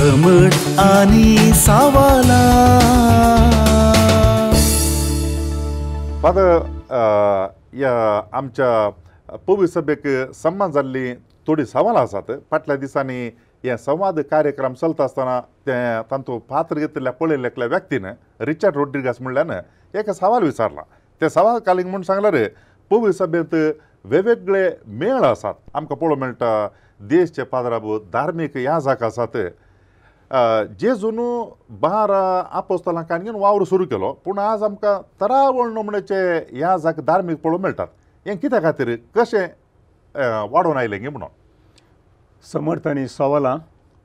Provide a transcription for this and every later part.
घमड आनी सावाला। फादर, ह्या आमच्या पवी सभेक सम्मान जाल्ली थोडी सवालां आसात। फाटल्या दिसांनी हे संवाद कार्यक्रम चलता आसतना ते तांतूत पात्र घेतिल्ल्या पळयल्ल्या एकल्या व्यक्तीन रिचर्ड रोड्रिगास म्हणल्यान एक सवाल विचारला। ते सवाल कालींग म्हूण सांगल्यार पवी सभेंत वेगवेगळे मेळ आसात, आमकां पळोवंक मेळटा देशचे पाद्राबू धार्मीक याजाक आसात। जेजून 12 आपोस्तलांक घेवन वावर सुरू केलो, पूण आज आमकां तरावळ नमुण्याचे याजाक धार्मीक पळोवंक मेळटात। हें कित्या खातीर कशें वाडोवन आयलें गे म्हणून समर्थांनी सवालां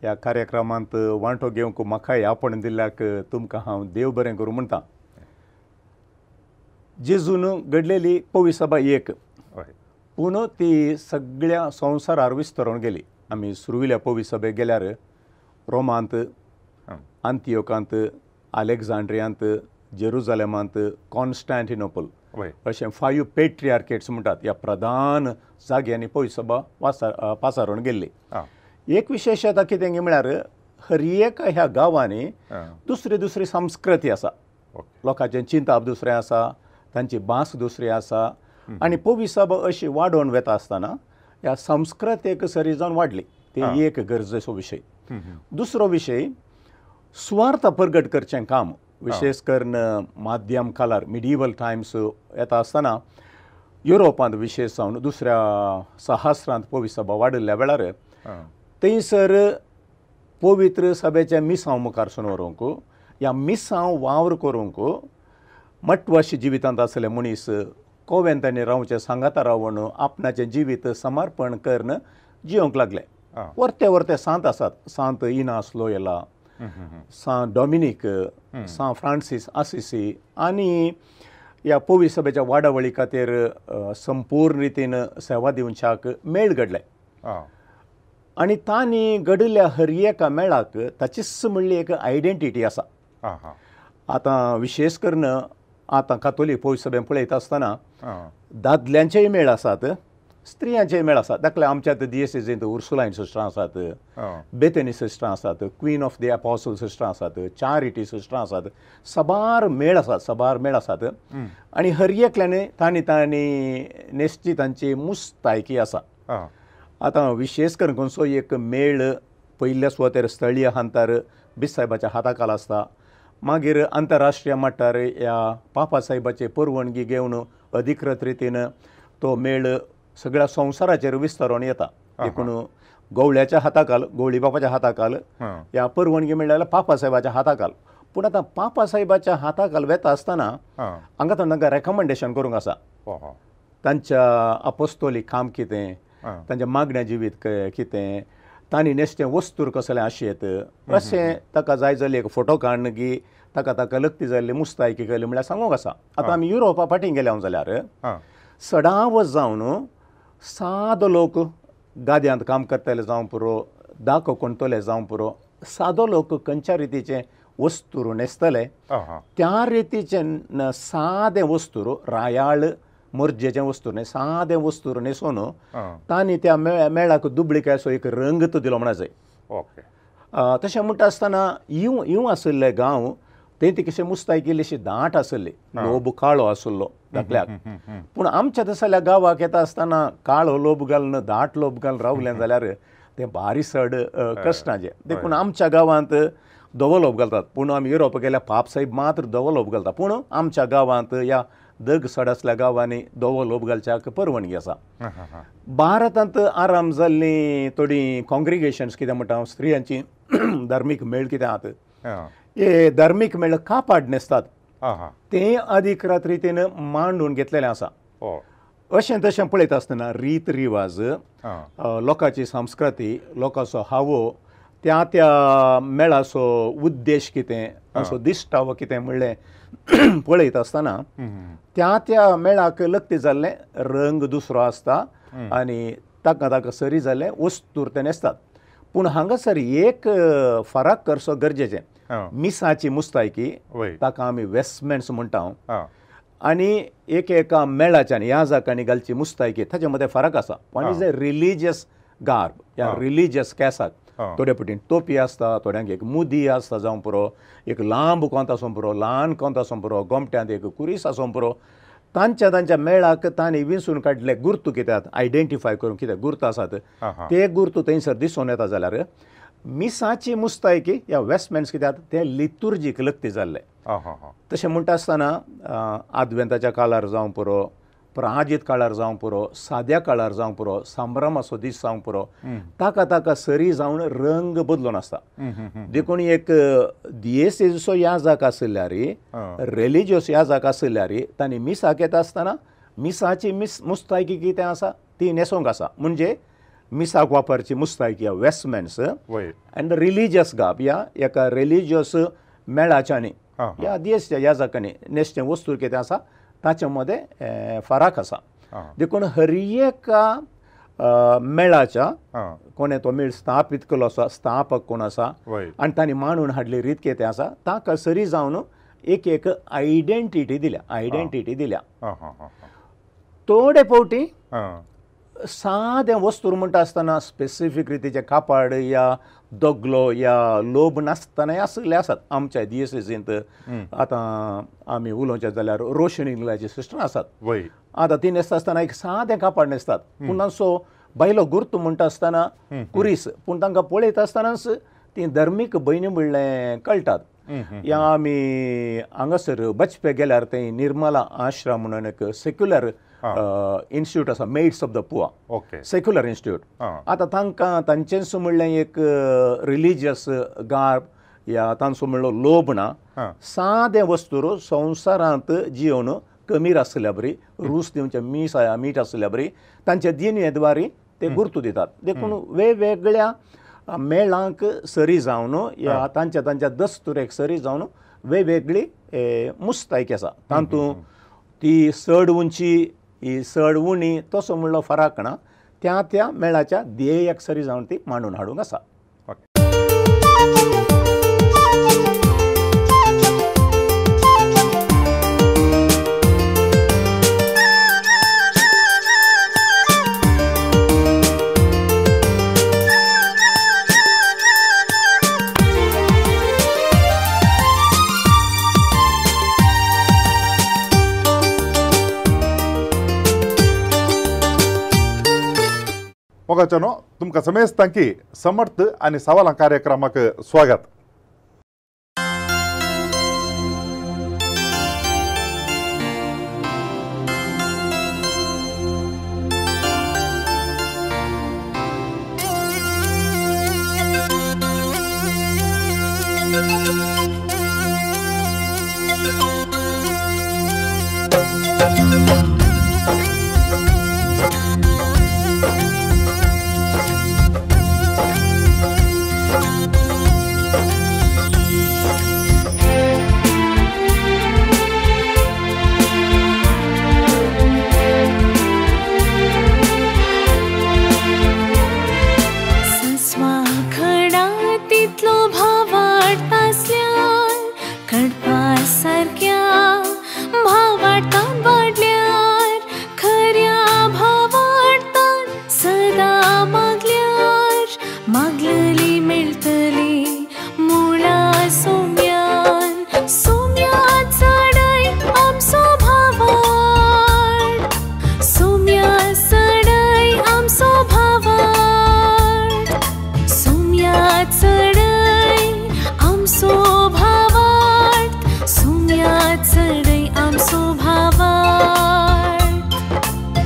ह्या कार्यक्रमांत वांटो घेवंक म्हाकाय आपण दिल्ल्याक तुमकां हांव देव बरें करूं म्हणटा। जेजून घडलेली पवी सभा एक, पूण ती सगळ्या संवसारार विस्तरून गेली। आमी सुरविल्या पवी सभेक गेल्यार रोमांत, आंतियोकांत, अलेक्झांड्रियांत, जेरुजालेमांत, कॉन्स्टँटिनोपल अशें 5 पेट्रियार्केट्स म्हणटात ह्या प्रधान जाग्यांनी पवी सभा पासारून गेल्ली। एक विशेषता कितें म्हळ्यार हर एक ह्या गांवांनी दुसरी दुसरी संस्कृती आसा, लोकांचें चिंताप दुसरें आसा, तांची भास दुसरी आसा आनी पवी सभा अशी वाडोवन वता आसतना ह्या संस्कृतेक सरी जावन वाडली। ते एक गरजेचो विशय। दुसरो विशय सुवार्थ प्रगट करचें काम, विशेष करून माध्यम कालार मिडिवल टायम्स येता आसतना युरोपांत विशेष जावन दुसऱ्या सहस्रांत पवी सभा वाडिल्ल्या वेळार थंयसर पवित्र सभेचें मिसांव मुखार सून व्हरूंक ह्या मिसांव वावर करूंक मटवाशी जिवितांत आसले मनीस कोवेंतांनी रावचें सांगाता रावन आपणाचें जिवीत समर्पण करून जियोंक लागले। वरते वरते सांत आसात, सांत इनास लोयला, सांत डॉमिनीक, सांत फ्रांसीस आसिसी आनी ह्या पवी सभेच्या वाडावळी खातीर संपूर्ण रितीन सेवा दिवच्याक मेळ घडले आनी तांणी घडिल्ल्या हर एका मेळाक ताचीच म्हणली एक आयडेंटिटी आसा। आतां विशेष करून आतां कातोलीक पवी सभेन पळयता आसतना दादल्यांचेय मेळ आसात, स्त्रियांचेय मेळ आसात। दाखले आमच्या दियेसेजींत उर्सुलायन सिस्टरां आसात, बेथनी सिस्टरां आसात, क्वीन ऑफ the apostle सिस्टरां आसात, चारिटी सिस्टरां आसात, साबार मेळ आसात, साबार मेळ आसात आनी हर एकल्यान तांणी तांणी नेसची तांची मुस्तायकी आसा। आतां विशेष करून खंयचो एक मेळ पयल्या सुवातेर स्थळीय हांतार बिस्सायबाच्या हाताखाल आसता, मागीर आंतरराष्ट्रीय मट्टार ह्या पापा साहेबाची परवानगी घेवन अधिकृत रितीन तो मेळ सगळ्या संवसाराचेर विस्तारून येता। देखून गवळ्याच्या हाताखाल, गवळी बापाच्या हाताखाल ह्या परवानगी मेळ्ळ्या जाल्यार पापा साहेबाच्या हाताखाल। पूण आतां पापा साहेबाच्या हाताखाल वेता आसतना हांगा तांकां रेकमेंडेशन करूंक आसा, तांच्या अपोस्तोलीक काम कितें, तांच्या मागण्या जिवीत कितें, तांणी नेसचें वस्तूर कसलें आशेत अशें ताका जाय जाल्ली एक फोटो काडून की ताका ताका लग्ती जाल्ली मुस्तायकी केली म्हळ्यार सांगूंक आसा। आतां आमी युरोपा फाटीं गेल्या जाल्यार सदांच जावन सादो लोक गाद्यांत काम करतले जावं पुरो, दाको कोणतले जावं पुरो, सादो लोक खंयच्या रितीचें वस्तूर न्हेसतले त्या रितीचें सादें वस्तूर, रायाळ मोर्जेचें वस्तूर न्ही, सादें वस्तूर न्हेसून तांणी त्या मेळाक दुबळिकायचो एक रंग तो दिलो म्हणा जाय। तशें म्हणटा आसतना इव इव आशिल्ले गांव ते ती मुस्तायकी इल्लीशी दाट आशिल्ली, लोब काळो आशिल्लो धाकल्याक, पूण आमच्या तसल्या गांवाक येता आसतना काळो लोब घालून दाट लोब घालून रावलें जाल्यार तें भारी चड कश्टाचें। देखून आमच्या गांवांत धवो लोब घालतात, पूण आमी युरोप गेल्यार पाप साहेब मात्र धवो लोब घालता, पूण आमच्या गांवांत ह्या दग चड आसल्या गांवांनी धवो लोब घालच्याक परवानगी आसा। भारतांत आराम जाल्लीं थोडीं कॉंग्रिगेशन्स कितें म्हणटा हांव, स्त्रियांची धार्मीक मेळ कितें आहात, हे धार्मीक मेळ कापाड न्हेसतात ते अधिकृत रितीन मांडून घेतलेलें आसा। अशें तशें पळयता आसतना रीत रिवाज, लोकांची संस्कृती, लोकांचो हावो, त्या त्या मेळाचो उद्देश कितें, असो दिश्टावो कितें म्हणलें पळयता आसतना त्या त्या मेळाक लग्ती जाल्लें रंग दुसरो आसता आनी ताका ताका सरी जाल्लें वस्तूर ते न्हेसतात। पूण हांगासर एक फरक करचो गरजेचें, मिसाची मुस्तायकी ताका आमी वेस्टमेंट्स म्हणटा आनी एक एका मेळाच्यान ह्या जाकांनी घालची मुस्तायकी ताचे मदें फरक आसा। One is a religious garb या रिलीजियस केसाक, थोडे पटीन टोपी आसता, थोड्यांक एक मुदी आसता जावं पुरो, एक लांब कोंत आसूं पुरो, ल्हान कोंत आसूं पुरो, गोमट्यांत एक कुरीस आसूं पुरो. तांच्या तांच्या मेळाक तांणी विंचून काडले गुर्तू कित्याक आयडेंटिफाय करून कितें गुर्त आसात ते गुर्तू थंयसर दिसून येता. जाल्यार मिसाची मुस्तायकी ह्या वेस्टमेंट्स कित्याक ते लितुर्जीक लग्ती जाल्ले. तशें म्हणटा आसतना आदवेंताच्या काळार जावं पुरो, प्राजित काळार जावं पुरो, साद्या काळार जावं पुरो, संभ्रमाचो दीस जावं पुरो, ताका ताका सरी जावन रंग बदलून आसता. देखून एक दियेसेजो याजक आसल्यार, रिलिजियस याजक आसल्यार तांणी मिसाक येता आसतना मिसाची मुस्तायकी कितें आसा ती न्हेसोंक आसा. म्हणजे मिसाक वापरची मुस्तायकी ह्या वेस्टमेंट्स एंड रिलिजियस गाब ह्या एका रिलिजियस मेळाच्यांनी ह्या दियेसच्या याजकांनी न्हेसचें वस्तू कितें आसा ताचे मदें फरक आसा. देखून हर एका मेळाच्या कोणें तो मेळ स्थापीत केलो आसा, स्थापक कोण आसा आनी तांणी मांडून हाडली रीत कितें आसा ताका सरी जावन एक एक आयडेंटिटी दिल्या, आयडेंटिटी दिल्या. थोडे फावटी सादें वस्तू म्हणटा आसतना स्पेसिफीक रितीचें कापाड या दगलो या लोब नासतनाय आशिल्ले आसात आमच्या दियेसेजींत. आतां आमी उलोवचें जाल्यार रोशनी सिस्टर आसात, आतां ती न्हेसता आसतना एक सादें कापाड न्हेसतात, पूण तांचो बायलो गुर्तू म्हणटा आसतना कुरीस, पूण तांकां पळयता आसतनाच ती धर्मीक भयणी म्हणलें कळटात. या आमी हांगासर बचपे गेल्यार थंय निर्मला आश्रम म्हणून एक सेक्युलर इन्स्टिट्यूट आसा, maids of the poor secular institute. आतां तांकां तांचेंच म्हणलें एक रिलिजियस गार्ब या तांचो म्हणलो लोभ ना, सादें वस्तू संवसारांत जिवन कमीर आसल्या बरी, रूस दिवचें मीस मीठ आसल्या बरी तांच्या दिनयेद्वारी ते गुर्तू दितात. देखून वेगवेगळ्या मेळांक सरी जावन या तांच्या तांच्या दस्तुरेक सरी जावन वेगवेगळी मुस्तायकी आसा. तातूंत ती चड उंची ही चड उणी तसो म्हणलो फरक ना, त्या त्या मेळाच्या ध्येयाक सरी जावन ती मांडून हाडूंक आसा. मोगाच्यानो तुमकां समेस्तांकी समर्थ आनी सवालां कार्यक्रमाक स्वागत.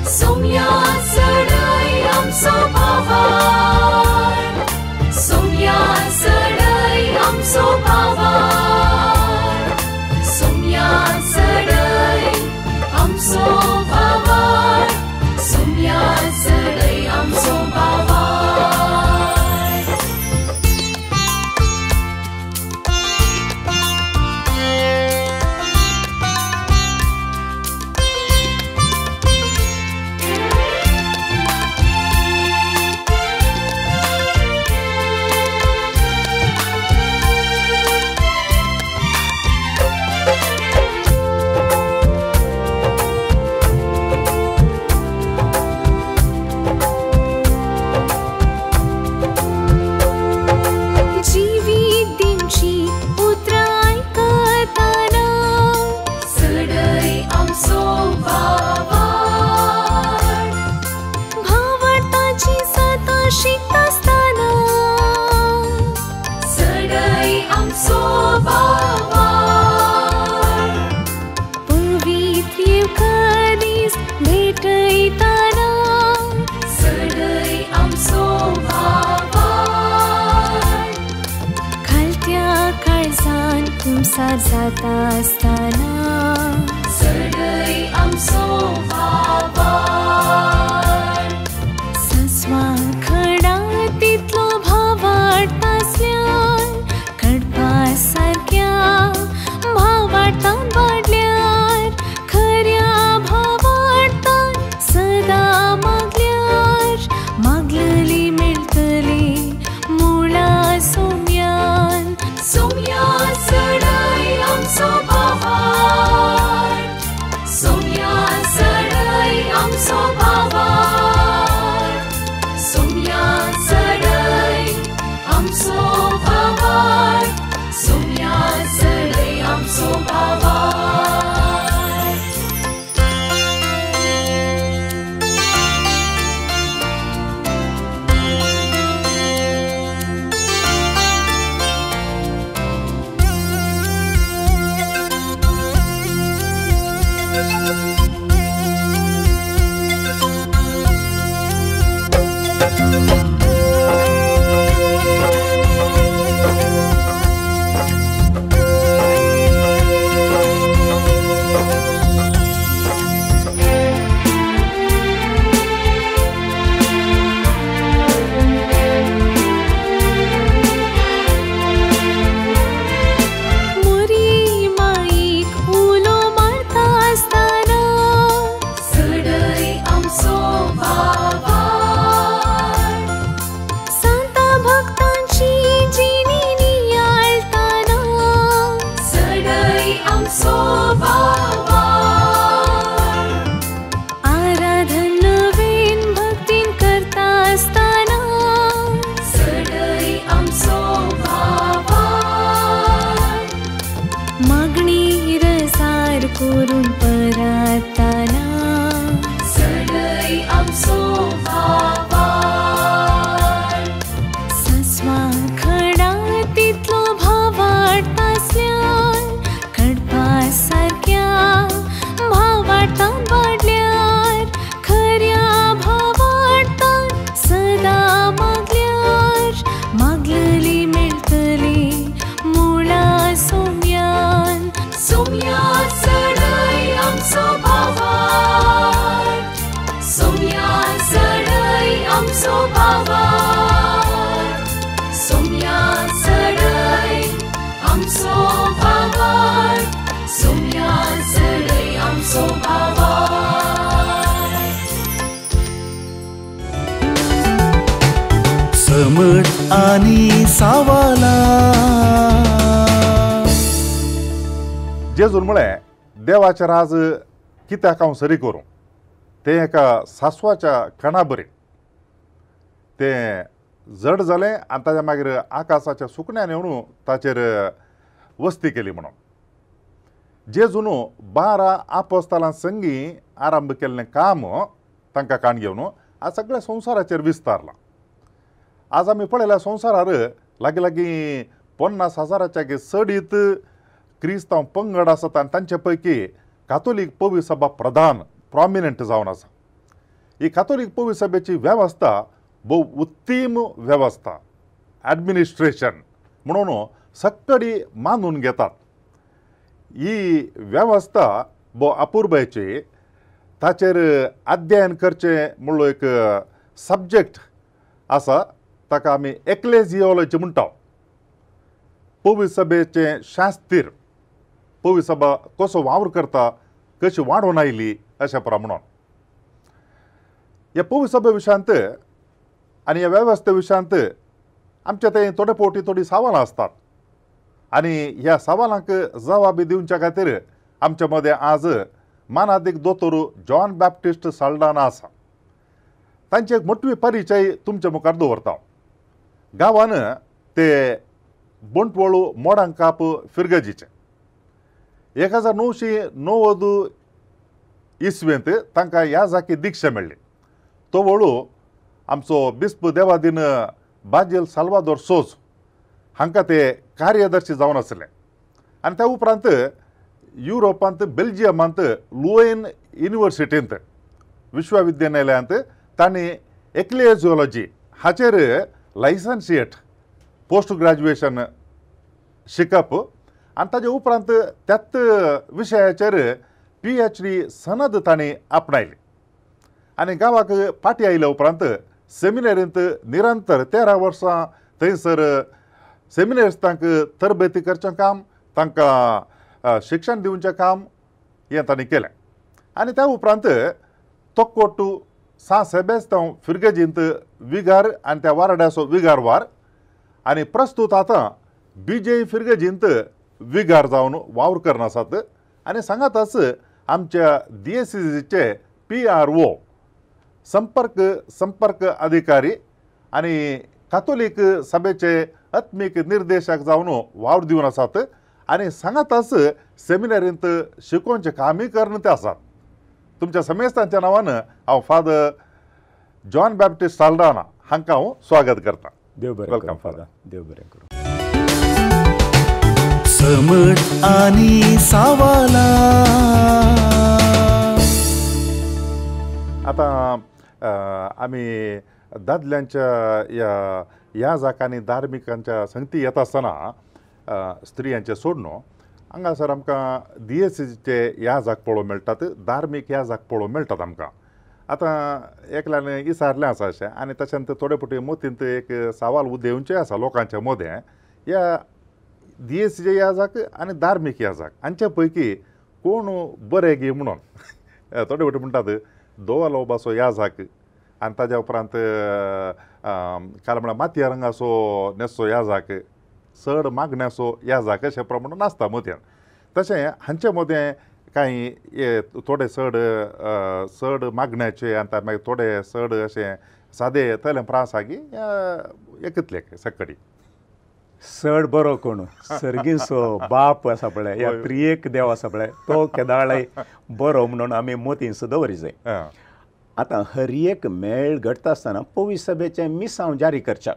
Sumya चढाई आमचो भावार्थ। भावार जाता आसतना चडय आमचो भावार सस्वा खडा तितलो भावार्थ आसल्यार कडपा सारक्या भावार्थान वाडल्यार खऱ्या भावार्थान सदां मागल्यार मागलली मेळटली मुळा सोम्यान सोम्या चडय आमचो भावार सोम्या चडय आमचो भावार सोम्या चडय आमचो भावार सोम्या चडय आमचो भावार. मोरी माईक उलो मारता आसतना चडय आमचो भावार सांता भक्तांची जिणी नियाळताना चडय आमचो भावार आराधन नवीन भक्तीन करता आसतना चडय आमचो भावार मागणी रसार करून परताना चडय आमचो भावार सस्वा खडा तितलो भावार्थ आसल्यार कडपा सारक्या भावार्थान वाडल्यार खऱ्या भावार्थान सदां मागल्यार मागलली मेळटली मुळा सोम्यान सोम्या चडय आमचो भावार सोम्या चडय आमचो भावार सोम्या चडय आमचो भावार सोम्या चडय आमचो भावार. समट आनी सावाला जेजून म्हळें देवाचें राज कित्याक हांव सरी करूं तें एका सासवाच्या कणा बरें तें जड जालें आनी ताज्या मागीर आकाशाच्या सुकण्यान येवन ताचेर वस्ती केली म्हणून जेजून 12 आपोस्तालां संगी आरंभ केल्लें काम तांकां काण घेवन आज सगळ्या संवसाराचेर विस्तारलां. आज आमी पळयल्या संवसारार लागीं लागीं 50,000च्या चडीत क्रिस्तांव पंगड आसात आनी तांचे पैकी कातोलीक पवी सभा प्रधान प्रॉमिनंट जावन आसा. ही कातोलीक पवी सभेची वेवस्था भोव उत्तीम वेवस्था ॲडमिनिस्ट्रेशन म्हणून सक्कडी मानून घेतात. ही वेवस्था भोव अपुरबायेची ताचेर अध्ययन करचें म्हणलो एक सब्जेक्ट आसा ताका आमी एक्लेजियोलॉजी म्हणटा. पवी सभेचें शास्तीर पवी सभा कसो वावर करता कशी वाडोवन आयली अशें प्रमाण ह्या पवी सभे विशयांत आनी ह्या वेवस्थे विशयांत आमच्या थंय थोडे फावटी थोडीं सवालां आसतात आनी ह्या सवालांक जवाबी दिवच्या खातीर आमच्या मदें आज मानादीक दोतोर जॉन बॅप्टिस्ट साल्डाना आसा. तांचे एक मोटवी परिचय तुमच्या मुखार दवरता. गांवान ते बंटवळू मोडांकाप फिरगजीचे 1990 इसवेंत तांकां ह्या जाकी दिक्षा मेळ्ळी. तो वळू आमचो बिस्प देवादीन बाजील साल्वादोर सोज हांकां ते कार्यदर्शी जावन आसले आनी त्या उपरांत युरोपांत बेल्जियमांत लुएन युनिवर्सिटींत विश्वविद्यालयांत तांणी एक्लेजियोलॉजी हाचेर लायसन्सिएट पोस्ट ग्रॅज्युएशन शिकप आनी ताजे उपरांत त्याच विशयाचेर PhD सनद तांणी आपणायली आनी गांवाक फाटीं आयल्या उपरांत सेमिनारींत निरंतर 13 वर्सां थंयसर सेमिनारिस्तांक तरबेती करचें काम, तांकां शिक्षण दिवचें काम हें तांणी केलें. आनी त्या उपरांत तोक्कोटू सां सेबेस्तांव फिर्गजींत विगार आनी त्या वाराड्याचो विगारवार आनी प्रस्तूत आतां बीजे फिर्गजींत विगार जावन वावर करून आसात. आनी सांगाताच आमच्या DSCचे PRO संपर्क अधिकारी आनी कातोलीक सभेचे आत्मीक निर्देशक जावन वावर दिवन आसात आनी सांगाताच सेमिनारींत शिकोवचें कामूय करून ते आसात. तुमच्या समेस्तांच्या नांवान हांव फादर जॉन बॅप्टिस्ट साल्दाना हांकां हांव स्वागत करता. देव बरें करूं फादर, देव बरें करूं. समज आनी सावाला. आतां आमी दादल्यांच्या ह्या याजाक आनी धार्मिकांच्या संगती येता आसतना स्त्रियांचें सोडून हांगासर आमकां DSCचे याजाक पळोवंक मेळटात, धार्मीक याजाक पळोवंक मेळटात आमकां. आतां एकल्यान इसारलें आसा अशें आनी तशेंच थोडे फावटी मतींत एक सवाल उदेवचें आसा लोकांच्या मदें, ह्या DSCचे याजाक आनी धार्मीक याजाक हांचे पैकी कोण बरें गी म्हणून. थोडे फावटी म्हणटात दोवा लोबाचो याजाक आनी ताज्या उपरांत काल म्हळ्यार मातया रंगाचो न्हेसचो याजाक, चड मागण्याचो याजाक अशें प्रमाण नासता मत्यान. तशें हांचे मदें कांय थोडे चड चड मागण्याचे आनी मागीर थोडे चड अशें सादे तले प्रास आगी एकतले सकडी चड बरो कोण सर्गीचो बाप आसा पळय ह्या त्रियेक देव आसा पळय तो केदाळाय बरो म्हणून आमी मतींत दवरी जाय. आतां हर एक मेळ घडटा आसतना पवी सभेचें मिसांव जारी करच्या,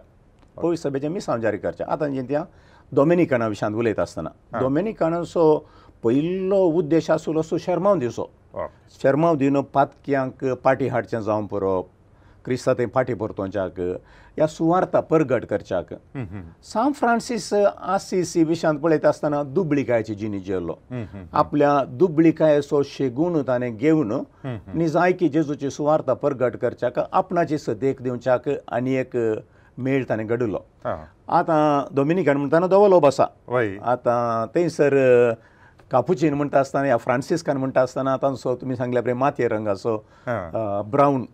पवी सभेचें मिसांव जारी करचें. आतां जें त्या डोमिनिकाना विशयांत उलयता आसतना डोमिनिकानाचो पयलो उद्देश आसलो सो शेर्मांव दिवचो, शेर्मांव दिवन पातक्यांक पाटी हाडचें जावं पुरो, क्रिस्ता थंय फाटी परतोवच्याक ह्या सुवार्ता परगट करच्याक. सांत फ्रांसीस आसिसी विशयांत पळयता आसतना दुबळिकायेची जिणी जियेल्लो, आपल्या दुबळिकायेचो शेगूण ताणें घेवन निजायकी जेजूची सुवार्ता परगट करच्याक आपणाची सदेक दिवच्याक आनी एक मेळ ताणें घडयलो. आतां डोमिनिकन म्हणटाना धवो लोब आसा, आतां थंयसर कापुचीन म्हणटा आसतना ह्या फ्रांसिस्कान म्हणटा आसतना तांचो तुमी सांगल्या पळय मातये रंगाचो ब्रावन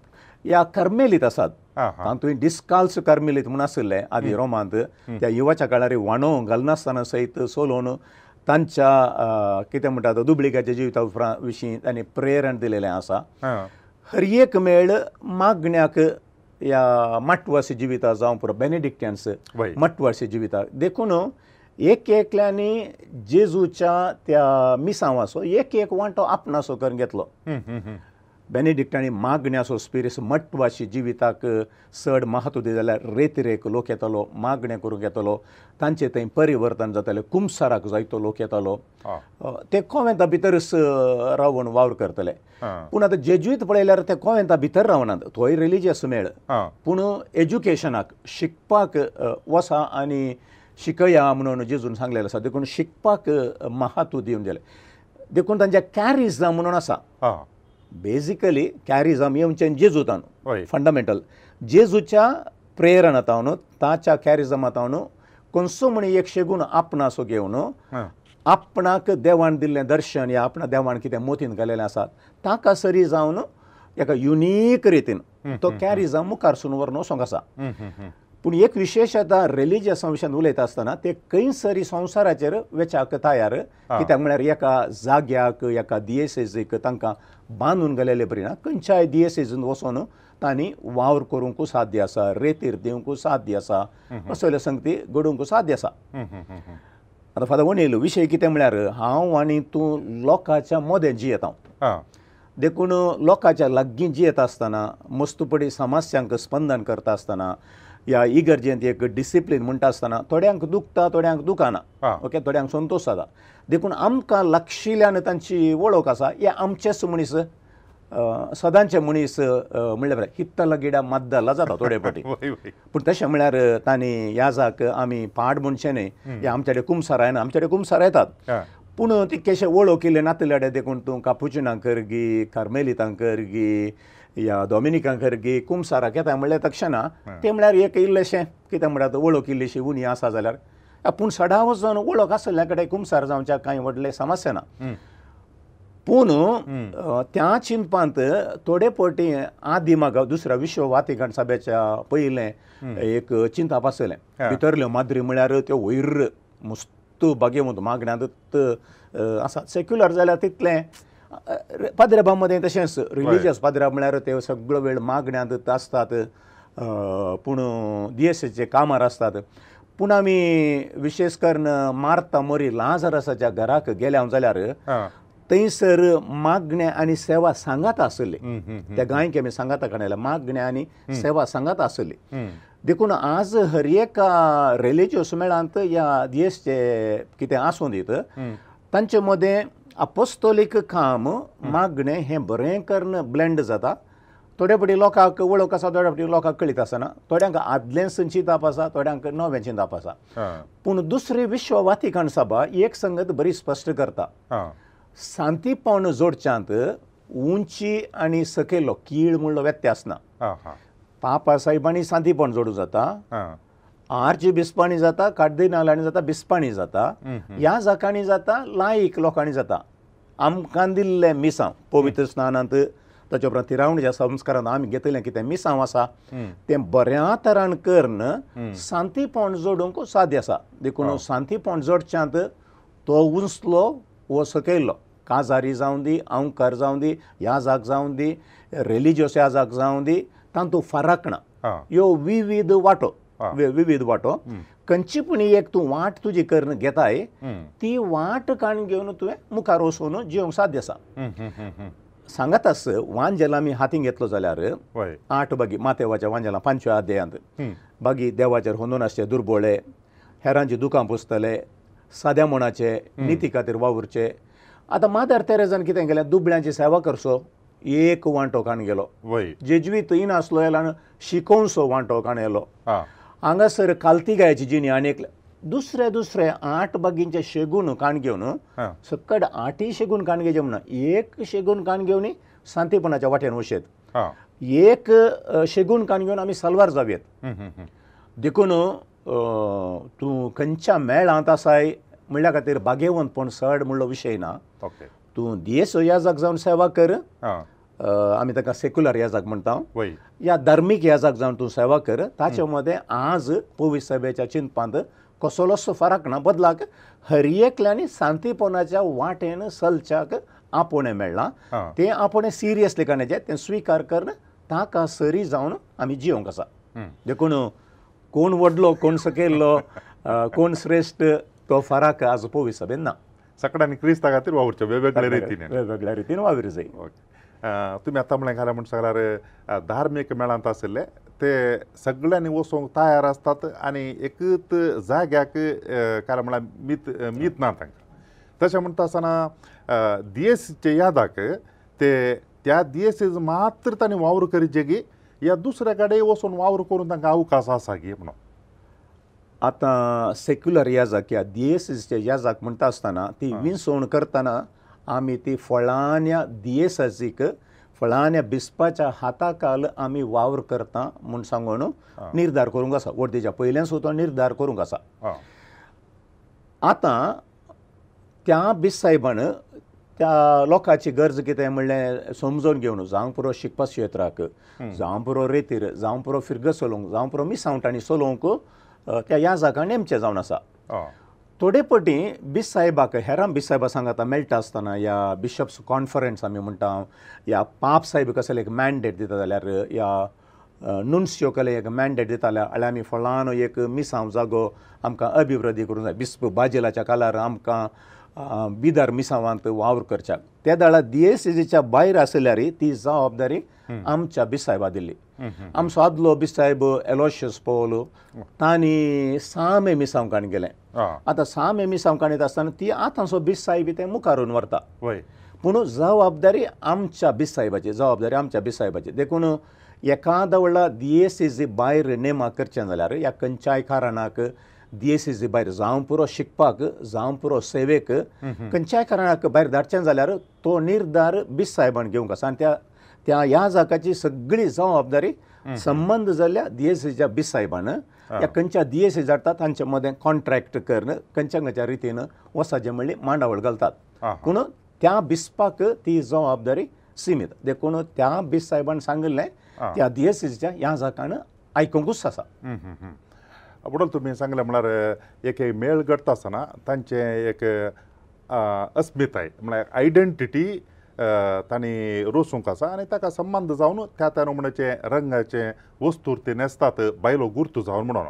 ह्या कर्मेलीत आसात. तातूंत डिस्काल्स कर्मेलीत म्हूण आशिल्ले आदी रोमांत, त्या युवाच्या काळार व्हाणो घालनासतना सयत सोलोवन तांच्या कितें म्हणटात दुबळिकाच्या जिविता विशीं तांणी प्रेरण दिलेलें आसा. हर एक मेळ मागण्याक ह्या मटवासी जिविता जावं पुरो बेनेडिक्टियन्स मटवासी जिविता देखून एक एकल्यांनी जेजूच्या त्या मिसांवाचो एक एक वांटो आपणासो करून घेतलो. बेनेडिक्टांनी मागण्याचो स्पिरिस मटवाशी जिविताक चड महत्व दिलें जाल्यार रेतिरेक लोक येतालो, मागणें करूंक येतालो, तांचे थंय परिवर्तन जातालें, कुमसाराक जायतो लोक येतालो, ते कोवेंता भितरच रावन वावर करतले. पूण आतां जेजुईत पळयल्यार ते कोवेंता भितर रावनात, थंय रिलिजियस मेळ पूण एज्युकेशनाक शिकपाक वसा आनी शिकया म्हणून जेजून सांगलेलें आसा, देखून शिकपाक महत्व दिवन दिलें. देखून तांच्या कॅरिजम म्हणून आसा, बेजिकली कॅरिजम येवचें जेजूतान फंडामेंटल जेजूच्या प्रेरणातावन ताच्या कॅरिजमातावन कोणसो म्हण एक शेगूण आपणासो घेवन आपणाक देवान दिल्लें दर्शन या आपणा देवान कितें मोतीन घालेलें आसा ताका सरी जावन एका युनीक रितीन तो कॅरिजम मुखार सून व्हरून वचोंक आसा. पूण एक विशेश आतां रिलिजियसा विशयान उलयता आसतना ते खंयसरी संवसाराचेर वेच्याक तयार, कित्याक म्हळ्यार एका जाग्याक एका दियेसेजीक तांकां बांदून गेलेले बरी ना, खंयच्याय दियेसेजीन वचोन तांणी वावर करूंक साध्य आसा, रेतीर दिवंक साध्य आसा, असले संगती घडोवंक साध्य आसा. आतां फादर वणेल विशय कितें म्हळ्यार हांव आनी तूं लोकांच्या मदें जियेता, देखून लोकांच्या लागीं जियेता आसतना मस्तुपडी समस्यांक स्पंदन करता आसतना ह्या इगर्जेंत एक डिसिप्लीन म्हणटा आसतना थोड्यांक दुखता थोड्यांक दुखना, ओके, थोड्यांक संतोश जाता. देखून आमकां लागशिल्ल्यान तांची वळख आसा, हे आमचेच मनीस सदांचे मनीस म्हणल्यार हित्तला गिडा मद्दला जाता थोडे फावटी. पूण तशें म्हळ्यार तांणी याजाक आमी पाड म्हणचें न्हय, हे आमच्याकडे कुमसार येना, आमच्याकडे कुमसार येतात पूण ती केशे वळख इल्ले नातल्याडे देखून तूं कापुचिनां कर गी, कार्मेलितां कर गी, या डॉमिनिकां कर गी, कुमसाराक येता म्हणल्यार तक्षणा तें म्हळ्यार एक इल्लेशें कितें म्हणटात वळख इल्लीशी उणी आसा जाल्यार, पूण सदां वचून वळख आशिल्ल्या कडेन कुमसार जावच्या कांय व्हडलें समस्या ना. पूण त्या चिंतपांत थोडे फावटी आदी म्हाका दुसऱ्या विश्व वातिकान सभेच्या पयलें एक चिंतप आसलें, भितरल्यो माद्री म्हळ्यार त्यो वयर मस्त बागेवंत मागण्यांत आसा. सेक्युलर जाल्यार तितलें पाद्रेबा मदें तशेंच रिलिजियस पाद्रेब म्हळ्यार ते सगळो वेळ मागण्यांत आसतात, पूण दियेसाचे कामार आसतात. पूण आमी विशेश करून मार्ता मोरी लाजरसाच्या घराक गेल्या जाल्यार थंयसर मागण्या आनी सेवा सांगात आसली, त्या गायक आमी सांगाता काडल्या मागण्या आनी सेवा सांगात आसली. देखून आज हर एका रिलिजियस मेळांत या दियेसचे कितें आसूं दीत तांचे मदें अपोस्तोलीक काम मागणें हें बरें करून ब्लेंड जाता. थोडे फावटी लोकांक वळख आसा, थोडे फावटी लोकांक कळीत आसना, थोड्यांक आदलेंच चिंतप आसा, थोड्यांक नवें चिंतप आसा. पूण दुसरी विश्व वातिकान सभा एक संगत बरी स्पश्ट करता, शांतीपण जोडच्यांत उंची आनी सकयलो कीळ म्हणलो व्यत्यास ना. पापा साहेबांनी शांतीपण जोडूं जाता, आर्ची बिस्पांनी जाता, कार्दिनालांनी जाता, बिस्पांनी जाता, ह्या जाकांनी जाता, लायक लोकांनी जाता. आमकां दिल्लें मिसांव पवित्र स्नानांत ताच्या उपरांत तिरावणीच्या संस्कारांत आमी घेतिल्लें कितें मिसांव आसा तें बऱ्या तरान करून शांतीपण जोडूंक साध्य आसा. देखून शांतीपण जोडच्यांत तो उंचलो वो सकयलो, काजारी जावं दी, अंवकार जावं दी, याजाक जावं दी, रिलिजियस याजाक जावं दी, तातूंत फरक ना. ह्यो विविध वांटो, विविध वांटो खंयची पूण एक तूं वाट तुजी करून घेताय ती वाट काण घेवन तुवें मुखार वचून जिवंक साध्य आसा. सांगात आस वांजेल आमी हातीन घेतलो जाल्यार 8 बागी मातेवाच्या वांजेलां 5व्या अध्यायांत बागी देवाचेर होंदून आसचे दुर्बोळे, हेरांची दुकां पुसतले, साद्या मनाचे निती खातीर वावुरचे. आतां मादर तेरेजान कितें केलें, दुबळ्यांची सेवा करचो एक वांटो काण गेलो, जेजवीत इनासलो येल्यान शिकोवचो वांटो काण येलो, हांगासर कालती गायची जिणी आनी एक दुसरे दुसरे 8 बागींचे शेगून काण घेवन सकट 8 शेगून काण घेवचे म्हणून एक शेगून काण घेवन शांतीपणाच्या वाटेन वशेत, एक शेगून काण घेवन आमी सलवार जावयेत. देखून तूं खंयच्या मेळांत आसाय म्हणल्या खातीर बागेवंतपण चड म्हणलो विशय ना. तूं दियेस याजाक जावन सेवा कर, आमी ताका सेक्युलर याजाक म्हणटा, या धार्मीक याजाक जावन तूं सेवा कर, ताचे मदें आज पवित्र सभेच्या चिंतपांत कसलोच फरक ना. बदलाक हर एकल्यांनी शांतीपणाच्या वाटेन चलच्याक आपोवणें मेळ्ळां, तें आपोवणें सिरियसली काडण्याचें तें स्विकार करून ताका सरी जावन आमी जिवंक आसा. देखून कोण व्हडलो कोण सकयल्लो कोण श्रेश्ठ तो फरक आज पवित्र सभेन ना. सगळ्यांनी क्रिस्ता खातीर वावुरचें वेगवेगळ्या रितीन, वेगवेगळ्या रितीन वावर जाय. तुमी आतां म्हणलें घालें म्हण सगळ्यार धार्मीक मेळांत आशिल्ले ते सगळ्यांनी वचूंक तयार आसतात आनी एकूच जाग्याक कारण म्हळ्यार मीत मीत ना तांकां. तशें म्हणटा आसतना दियेसीचे यादाक ते त्या दियेसीज मात्र तांणी वावर करीत गी या दुसऱ्या कडेन वचून वावर करून तांकां अवकाश आसा गी म्हणून. आतां सेक्युलर याजाक या दियेसीचे याजाक म्हणटा आसतना ती विंचवण करतना आमी ती फळान्या दियेसाचीक फळान्या बिस्पाच्या हाताकाल आमी वावर करता म्हूण सांगून निर्धार करूंक आसा, वर्देच्या पयल्यान सुद्दां निर्धार करूंक आसा. आतां त्या बिस्साहेबान त्या लोकांची गरज कितें म्हणलें समजून घेवन, जावं पुरो शिकपा क्षेत्राक, जावं पुरो रेतीर, जावं पुरो फिरग चलोवंक, जावं पुरो मिसावटांनी चलोवंक त्या याजाक नेमचें जावन आसा. थोडे पटी बिस्साहेबाक हेरां बिस्साहेबा सांगाता मेळटा आसतना या बिशप्स कॉन्फरन्स आमी म्हणटा, या पाप साहेब कसले एक मॅन्डेट दिता जाल्यार, या नुन्स्यो कसले एक मॅन्डेट दिता जाल्यार आमी फलानो एक मिसांव जागो आमकां अभिवृद्धी करूंक जाय, बिस्प बाजेलाच्या कालार आमकां बिदार मिसांवांत वावर करच्याक, त्या दाळा दियेसीच्या भायर आसल्यार ती जबाबदारी आमच्या बिस्साहेबा दिल्ली. आमचो आदलो बिस्साहेब एलोशियस पॉल तांणी सामे मिसांव काण गेलें. आतां सामे मिसांव काणीत आसतना ती आतांचो बिस्साहेब ते मुखारून व्हरता. पूण जबाबदारी आमच्या बिसायबाची, जबाबदारी आमच्या बिसायबाची. देखून एखादा व्हडला दियेसीजी भायर नेमा करचें जाल्यार ह्या खंयच्याय कारणाक दियेसीजी भायर जावं पुरो शिकपाक जावं पुरो सेवेक खंयच्याय कारणाक भायर धाडचें जाल्यार तो निर्धार बिसायबान घेवंक आसा आनी त्या त्या ह्या जाकाची सगळी जबाबदारी संबंद जाल्ल्या दियेसीच्या बिसायबान ह्या खंयच्या दियेसी धाडटा तांचे मदें कॉन्ट्रॅक्ट करून खंयच्या खंयच्या रितीन वसाचें म्हणली मांडावळ घालतात. पूण त्या बिस्पाक ती जबाबदारी सीमीत. देखून त्या बीस साहेबान सांगिल्लें त्या दियेसीच्या ह्या जाकान आयकुंकूच आसा. बरोबर तुमी सांगलें म्हळ्यार एक मेळ घडटा आसतना तांचें एक अस्मिताय म्हळ्यार आयडेंटिटी तांणी रोसूंक आसा आनी ताका संबंद जावन त्या त्या नमुन्याचे रंगाचे वस्तूर ते न्हेसतात बायलो गुर्तू जावन म्हणून.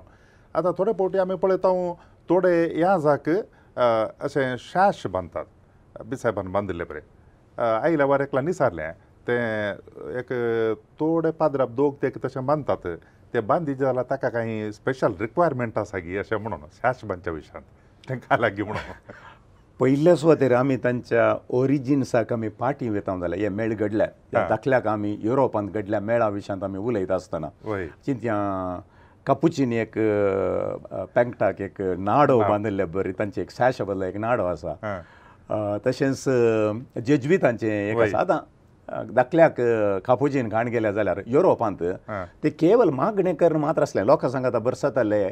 आतां थोडे फावटी आमी पळयता थोडे ह्या जाक अशें शाश बांदतात बिसायबान बांदिल्ले बरें आयल्या वार एकला निसारलें तें एक थोडे पाद्राप दोग ते तशें बांदतात ते बांदी जाल्यार ताका कांय स्पेशल रिक्वायरमेंट आसा गी अशें म्हणून शाश बांदच्या विशयांत तांकां लागीं म्हणून. पयल्या सुवातेर आमी तांच्या ओरिजिन्साक आमी फाटीं वयता जाल्यार हे मेळ घडल्या त्या दाखल्याक आमी युरोपांत घडल्या मेळा विशयांत आमी उलयता आसतना चिंत्या कापुचीन एक पेंकटाक एक नाडो बांदिल्ले बरी तांचे एक सॅश बदला एक नाडो आसा. तशेंच जेज्वितांचें एक आसा. आतां दाखल्याक कापुचीन घाण गेल्या जाल्यार युरोपांत ते केवल मागणें करून मात्र आसलें लोकां सांगता बरसताले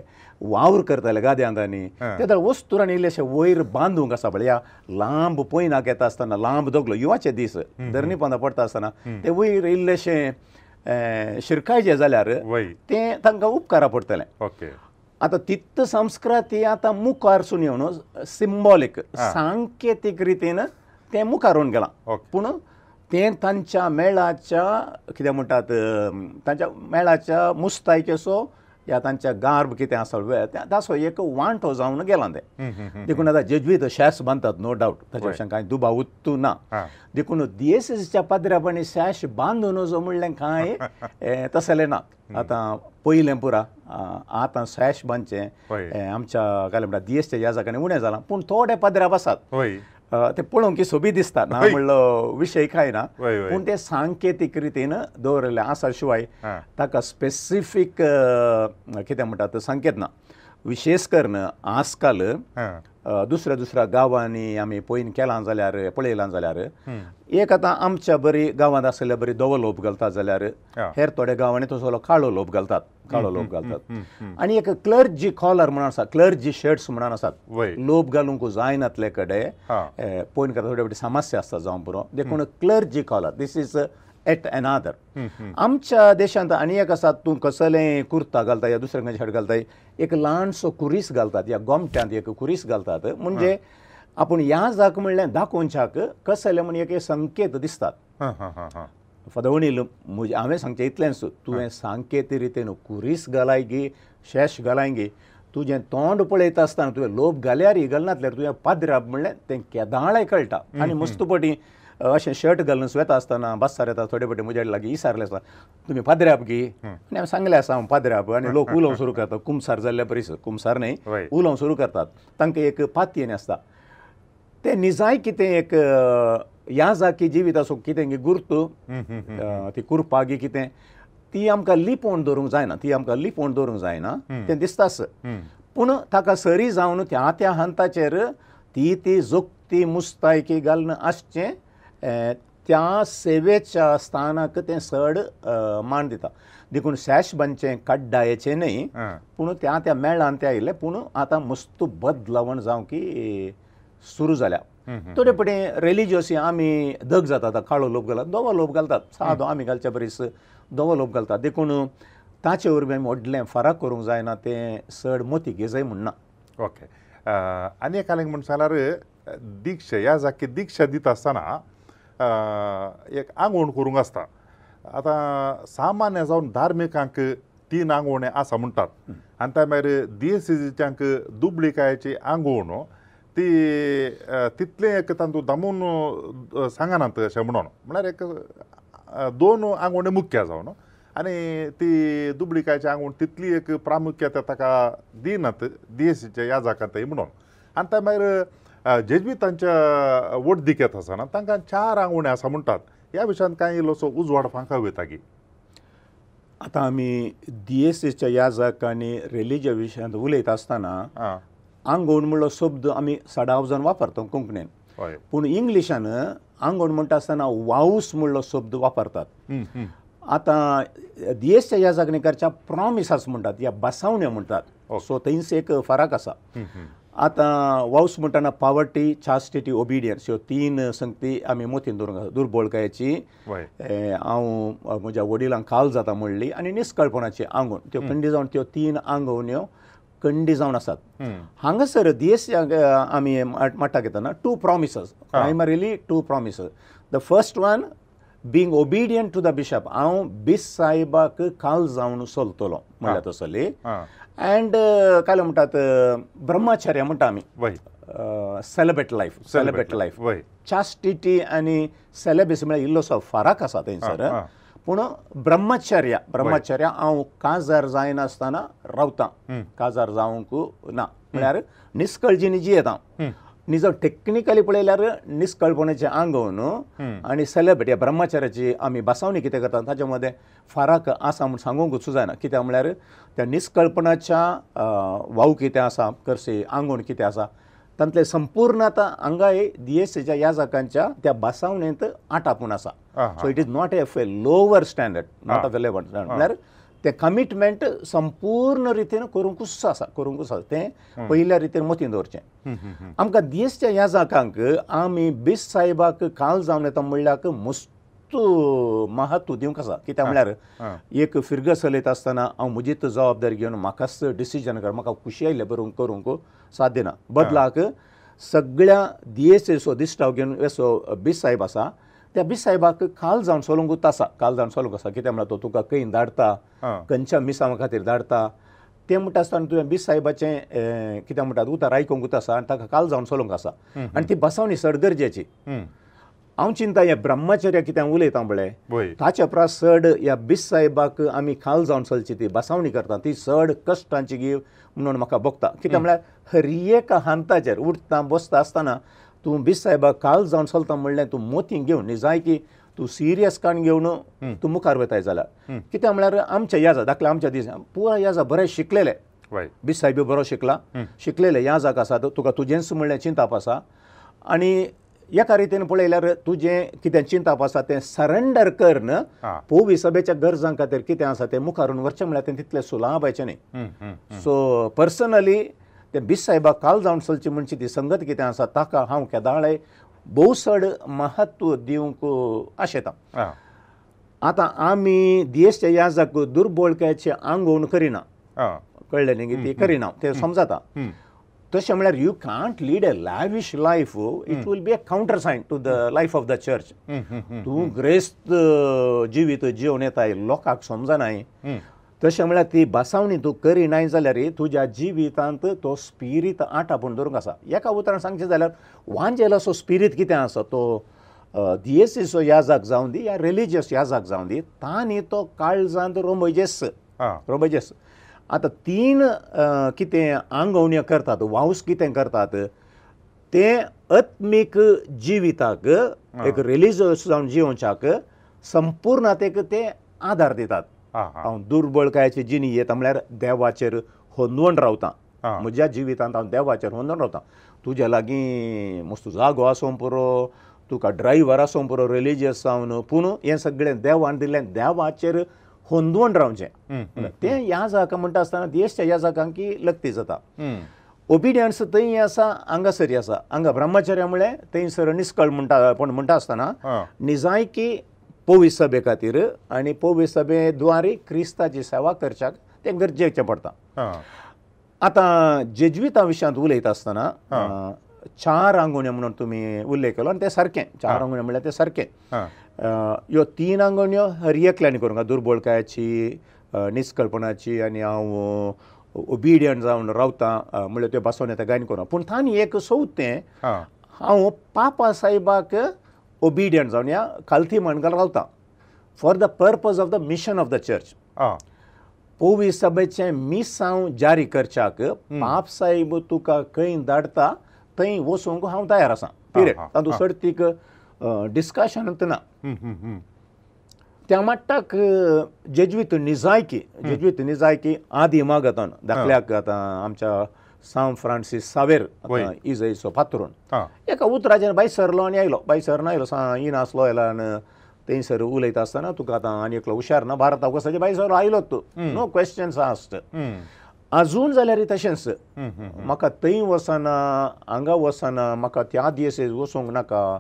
वावर करताले गाद्यांनी ते वस्तुरांनी इल्लेशे वयर बांदूंक आसा पळय ह्या लांब पयनाक येता आसतना लांब दोगलो युवाचे दीस धरणी पोंदा पडटा आसतना ते वयर इल्लेशे शिरकायचे जाल्यार तें तांकां उपकारा पडटलें. आतां तित्त संस्कृती आतां मुखारसून येवन सिंबॉलीक सांकेतीक रितीन तें मुखार येवन गेलां. पूण तें तांच्या मेळाच्या कितें म्हणटात तांच्या मेळाच्या मुस्तायकेचो या तांच्या गार्ब कितें आसा ताचो एक वांटो जावन गेलां तें. देखून आतां जेज्वीत शॅश बांदतात नो डावट ताच्या विशयान कांय दुबाव उत्तू ना. देखून दियेसीच्या पाद्र्यापाणी शॅश बांदून वचो म्हणलें कांय तसलें ना. आतां पयलें पुरा आतां शॅश बांदचें आमच्या काय म्हणटा दियेसच्या ह्या जाग्यांनी उणें जालां पूण थोडे पाद्र्याप आसात ते पळोवंक की सोबीत दिसता ना म्हणलो विशय कांय ना पूण ते सांकेतीक रितीन दवरिल्लें आसा शिवाय ताका स्पेसिफीक कितें म्हणटात संकेत ना. विशेश करून आजकाल दुसऱ्या दुसऱ्या गांवांनी आमी पळोवन केलां जाल्यार पळयलां जाल्यार एक आतां आमच्या बरी गांवांत आशिल्ल्या बरी धवो लोप घालतात जाल्यार हेर थोड्या गांवांनी तसो काळो लोप घालतात काळो लोप घालतात. आनी एक क्लर्जी कॉलर म्हणून आसा क्लर्जी शर्ट्स म्हणून आसात लोप घालूंक जायनातले कडेन पळोवन करता थोडे फावटी समस्या आसता जावं पुरो. देखून clergy collar this is at another. आमच्या देशांत आनी एक आसा तूं कसलें कुर्ता घालता या दुसऱ्या खंयचें शर्ट घालता एक ल्हानसो कुरीस घालतात या गोमट्यांत एक कुरीस घालतात म्हणजे आपूण ह्या जाक म्हणल्यार दाखोवच्याक कसलें म्हण एक संकेत दिसतात. फादर अनिल म्हजें हांवें सांगचें इतलेंच तुवें सांकेती रितीन कुरीस घालाय गी शेश घालाय गी तुजें तोंड पळयता आसतना तुवें लोप घाल्यार घालनातल्यार तुवें पाद्राप म्हणलें तें केदाळाय कळटा. आनी मस्तपटी अशें शर्ट घालून वेता आसतना बस्सार येता थोडे फावटी म्हज्या लागीं इसारले आसता तुमी पाद्र्याप गी आनी हांवें सांगलें आसा हांव पाद्र्याप आनी लोक उलोवंक सुरू करतात कुमसार जाल्ल्या परीस कुमसार न्हय उलोवंक सुरू करतात तांकां एक पातयेन आसता तें निजाय कितें एक ह्या जाकी जिविताचो कितें गुर्तू ती कुरपागी कितें ती आमकां लिपोवन दवरूंक जायना ती आमकां लिपोवन दवरूंक जायना तें दिसताच. पूण ताका सरी जावन त्या त्या हंताचेर ती ती जोखती मुस्तायकी घालून आसचें त्या सेवेच्या स्थानाक तें चड मान दिता. देखून शॅश बांदचें कड्डायेचें न्हय पूण त्या त्या मेळान तें आयिल्लें पूण आतां मस्त बदलावण जावं की सुरू जाल्या. थोडे फावटी रिलिजियस आमी दग जाता आतां काळो लोप घालतात धवो लोप घालतात सादो आमी घालच्या परीस धवो लोप घालतात. देखून ताचे वरवीं आमी व्हडलें फरक करूंक जायना तें चड मोती घेजय म्हणना. ओके आनी एक म्हण सांगल्यार दीक्षा ह्या जाकी दीक्षा दिता आसतना एक आंगवण करूंक आसता. आतां सामान्य जावन धार्मिकांक 3 आंगवणे आसा म्हणटात आनी त्या मागीर दियेसीच्यांक दुबळिकायेची आंगवण ती तितलें एक तातूंत दामून सांगनात अशें म्हणून म्हळ्यार एक 2 आंगवणे मुख्य जावन आनी ती दुबळिकायची आंगवण तितली एक प्रामुख्यता ताका दिनात दियेसीच्या ह्या जाकांत म्हणून. आनी त्या मागीर जेज्वितांच्या वडदिकेत आसा ना तांकां 4 आंगवण्यो आसा म्हणटात ह्या विशयांत कांय इल्लोसो उजवाड फांकाव येता की आतां आमी दियेसीच्या याजक आनी रिलिजिया विशयांत उलयता आसतना आंगवण म्हणलो शब्द आमी सडाव जावन वापरता कोंकणीन पूण इंग्लिशान आंगवण म्हणटा आसतना वाऊस म्हणलो शब्द वापरतात. आतां दियेसच्या याजकांनी करच्या प्रॉमिसास म्हणटात या बसावण्यो म्हणटात सो थंयच एक फरक आसा. आतां वाऊस म्हणटना पावर्टी चास्टिटी ओबिडियन्स ह्यो 3 संगती आमी मोतीन दवरूंक दुर्बळकायेची हांव म्हज्या वडिलांक काल जाता म्हणली आनी निस्कळपणाची आंगवण त्यो कंडी जावन त्यो 3 आंगवण्यो कंडी जावन आसात. हांगासर दियेस आमी म्हणटा घेतना 2 promises primarily 2 promises. The first one being obedient to the bishop हांव बीस साहेबाक काल जावन चलतलो म्हणल्यार तसली अँड काय म्हणटात ब्रह्मचर्य म्हणटा आमी सेलिबेट लायफ सेलिबेट लायफ चास्टिटी आनी सेलेबेसी म्हळ्यार इल्लोसो फरक आसा थंयसर पूण ब्रह्मचर्य ब्रह्मचर्य हांव काजार जायनासतना रावतां काजार जावंक ना म्हळ्यार निस्कळजीनी जियेता निजो टेक्निकली पळयल्यार निस्कळपणाचें आंगवण आनी सेलेब्रेट ह्या ब्रह्मचार्याची आमी बसावणी कितें करता ताच्या मदें फरक आसा म्हूण सांगूंकूच जायना कित्याक म्हळ्यार त्या निस्कळपणाच्या वाव कितें आसा करसे आंगवण कितें आसा तांतलें संपूर्ण आतां हांगाय दियेसीच्या याजकांच्या त्या बसावणेंत आटापून आसा. So it is not of a lower standard not of a lower standard म्हळ्यार तें कमिटमेंट संपूर्ण रितीन करूंकूच आसा करूंकूच आसा तें पयल्या रितीन मतीन दवरचें. आमकां दियेसच्या याजकांक आमी बीस साहेबाक काल जावन येता म्हणल्यार मस्त महत्व दिवंक आसा कित्याक म्हळ्यार एक फिरग चलयता आसतना हांव म्हजीच जबाबदारी घेवन म्हाकाच डिसिजन कर म्हाका खुशी आयिल्लें बरोवंक करूंक साध्य ना बदलाक सगळ्या दियेसेचो दिश्टाव घेवन असो बीस साहेब आसा त्या बीस साहेबाक काल जावन चलूंकूच आसा काल जावन चलूंक आसा कित्याक म्हळ्यार तो तुका खंय धाडटा खंयच्या मिसांवा खातीर धाडटा तें म्हणटा आसतना तुवें बीस साहेबाचें कित्याक म्हणटात उतार आयकूंकूच आसा आनी ताका काल जावन चलूंक आसा आनी ती बसावणी चड गरजेची. हांव चिंता हें ब्रह्मचर्य कितें उलयता पळय ताच्या परस चड ह्या बीस साहेबाक आमी खाल जावन चलची ती बसावणी करता ती चड कश्टांची गी म्हणून म्हाका भोगता कित्याक म्हळ्यार हर एका हांताचेर उठता बसता आसतना तूं बीस साहेबाक काल जावन चलता म्हणलें तूं मोती घेवन निजाय की तूं सिरियस काण घेवन तूं मुखार वताय जाल्यार कित्याक म्हळ्यार आमच्या याजा दाखल्या आमच्या दीस पुरा याजा बरें शिकलेले बीस साहेब बरो शिकला शिकलेले याजाक आसा तुका तुजेंच म्हणलें चिंताप आसा आनी एका रितीन पळयल्यार तुजें कितें चिंताप आसा तें सरेंडर करन पोवी सभेच्या गरजां खातीर कितें आसा तें मुखारून व्हरचें म्हळ्यार तें तितलें सुलाभायचें न्ही. सो पर्सनली तें बीस साहेबाक काल जावन चलची म्हणची ती संगत कितें आसा ताका हांव केदाळाय भोव चड महत्व दिवंक आशेता. आतां आमी दियेसच्या याजक दुर्बळकायेचे आंगवण करिना कळ्ळें न्ही ती करिना तें समजता तशें म्हळ्यार you can't lead a lavish life it will be a counter sign to the life of the church. तूं ग्रेस्त जिवीत जिवन येताय लोकांक समजनाय तशें म्हळ्यार ती बसावणी तूं करिनाय जाल्यार तुज्या जिवितांत तो स्पिरीत आटापून दवरूंक आसा. एका उतरान सांगचें जाल्यार वांजेलाचो स्पिरीत कितें आसा तो दियेसीचो याजक जावं दी या रिलिजियस याजक जावं दी तांणी तो काळजांत रोमजेस रोमजेस. आतां 3 कितें आंगवण्यो करतात वाऊस कितें करतात तें आत्मीक जिविताक एक रिलिजियस जावन जिवोवच्याक संपूर्णतेक ते आदार दितात. हांव दुर्बळकायेची जिणी येता म्हळ्यार देवाचेर होंदवण रावता म्हज्या जिवितांत हांव देवाचेर होंदवण रावता तुज्या लागीं मस्त जागो आसूंक पुरो तुका ड्रायव्हर आसूंक पुरो रिलिजियस जावन पूण हें सगळें देवान दिल्लें देवाचेर होंदवण रावचें तें ह्या जाका म्हणटा आसतना देशच्या ह्या जाकांकी लग्ती जाता. ओबिडियन्स थंय आसा हांगासर आसा हांगा ब्रह्मचर्य म्हळें थंयसर निस्कळ म्हणटा पूण म्हणटा आसतना निजायकी पोवी सभे खातीर आनी पोवी सभे द्वारे क्रिस्ताची सेवा करच्याक तें गरजेचें पडटा. आतां जेज्विता विशयांत उलयता आसतना 4 आंगवण्यो म्हणून तुमी उल्लेख केलो आनी तें सारकें 4 आंगवण्यो म्हणल्यार तें सारकें. ह्यो 3 आंगवण्यो हर एकल्यानी करूंक दुर्बळकायेची निस्कळपणाची आनी हांव ओबिडियंट जावन रावता म्हणल्यार त्यो बसोवन येता गायन करूं पूण तांणी एक चवथें हांव पापा साहेबाक ओबिडियंट जावन ह्या खालती माणगाल रावता for the purpose of the mission of the church. पोवी सभेचें मिसांव जारी करच्याक पाप साहेब तुका खंय धाडटा थंय वचूंक हांव तयार आसा पिरियड. तातूंत सर्तीक डिस्कशन ना. त्या माट्टाक जेज्वीत निजायकी, जेज्वीत निजायकी आदी मागतान दाखल्याक आतां आमच्या सांव फ्रांसीस सावेर इजयचो पात्रून एका उतराचेर बाय सरलो आनी आयलो, बाय सरन आयलो, इनासलो आयला आनी थंयसर उलयता आसतना तुका आतां आनी एकलो हुशार ना भारताक वचपाचें, बाय सरलो आयलो तूं, नो क्वेश्चन्स आस्ट. अजून जाल्यार तशेंच म्हाका थंय वचना हांगा वचना, म्हाका त्या दियेस वचूंक नाका,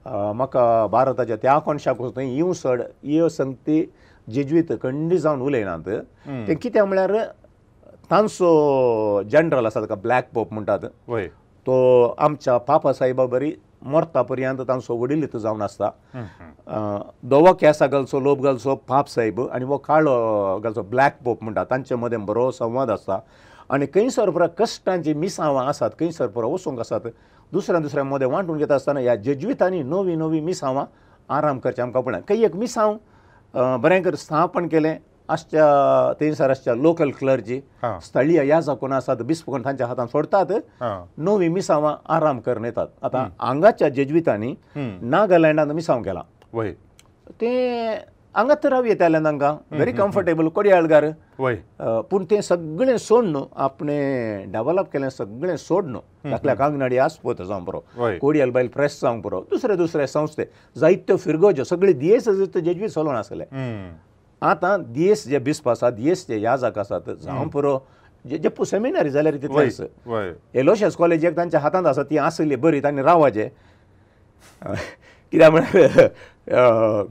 म्हाका भारताच्या त्या कोनशाक थंय येवं सड ह्यो संगती जेज्वीत खंडी जावन उलयनात. तें कित्याक म्हळ्यार तांचो जनरल आसा ताका ब्लॅक पोप म्हणटात, तो आमच्या पापा साहेबा बरी मरता पर्यंत तांचो वडील जावन आसता. धवो केंसा घालचो लोप घालचो पाप साहेब आनी हो काळो घालचो ब्लॅक पोप म्हणटा, तांचे मदें बरो संवाद आसता. आनी खंयसर पुरा कश्टांची मिसांवां आसात, खंयसर पुरा वचूंक आसात, दुसऱ्या दुसऱ्या मदें वांटून घेता आसतना ह्या जेज्वितांनी नवी नवी मिसांवां आराम करचें आमकां पळय. खंय एक मिसांव बरें कर स्थापन केलें आसच्या थंयसर आसच्या लोकल क्लर्जी स्थळीय याजक आसात बिस्प कोण तांच्या हातान सोडतात, नवी मिसांवां आराम करून येतात. आतां हांगाच्या जेज्वितांनी नागालँडांत मिसांव केलां, तें हांगा तर राव येतालें तांकां व्हेरी कम्फर्टेबल कोडयाळगार, पूण तें सगळें सोडून आपणें डेवलप केलें सगळें सोडून दाखल्याक आंगणाडी आसपत जावं पुरो, कोडयाल बायल प्रेस जावंक पुरो, दुसरे दुसरे संस्थे जायत्यो फिरगोज्यो सगळे दियेस जेज्वीत चलोवन आसले. आतां दियेस जे बिस्प आसात, दियेस जे याजक आसात जावं पुरो, जेप्पू सेमिनारी जाल्यार तितलेंच एलोशियस कॉलेज एक तांच्या हातांत आसा, ती आसली बरी तांणी रावाचें कित्याक म्हळ्यार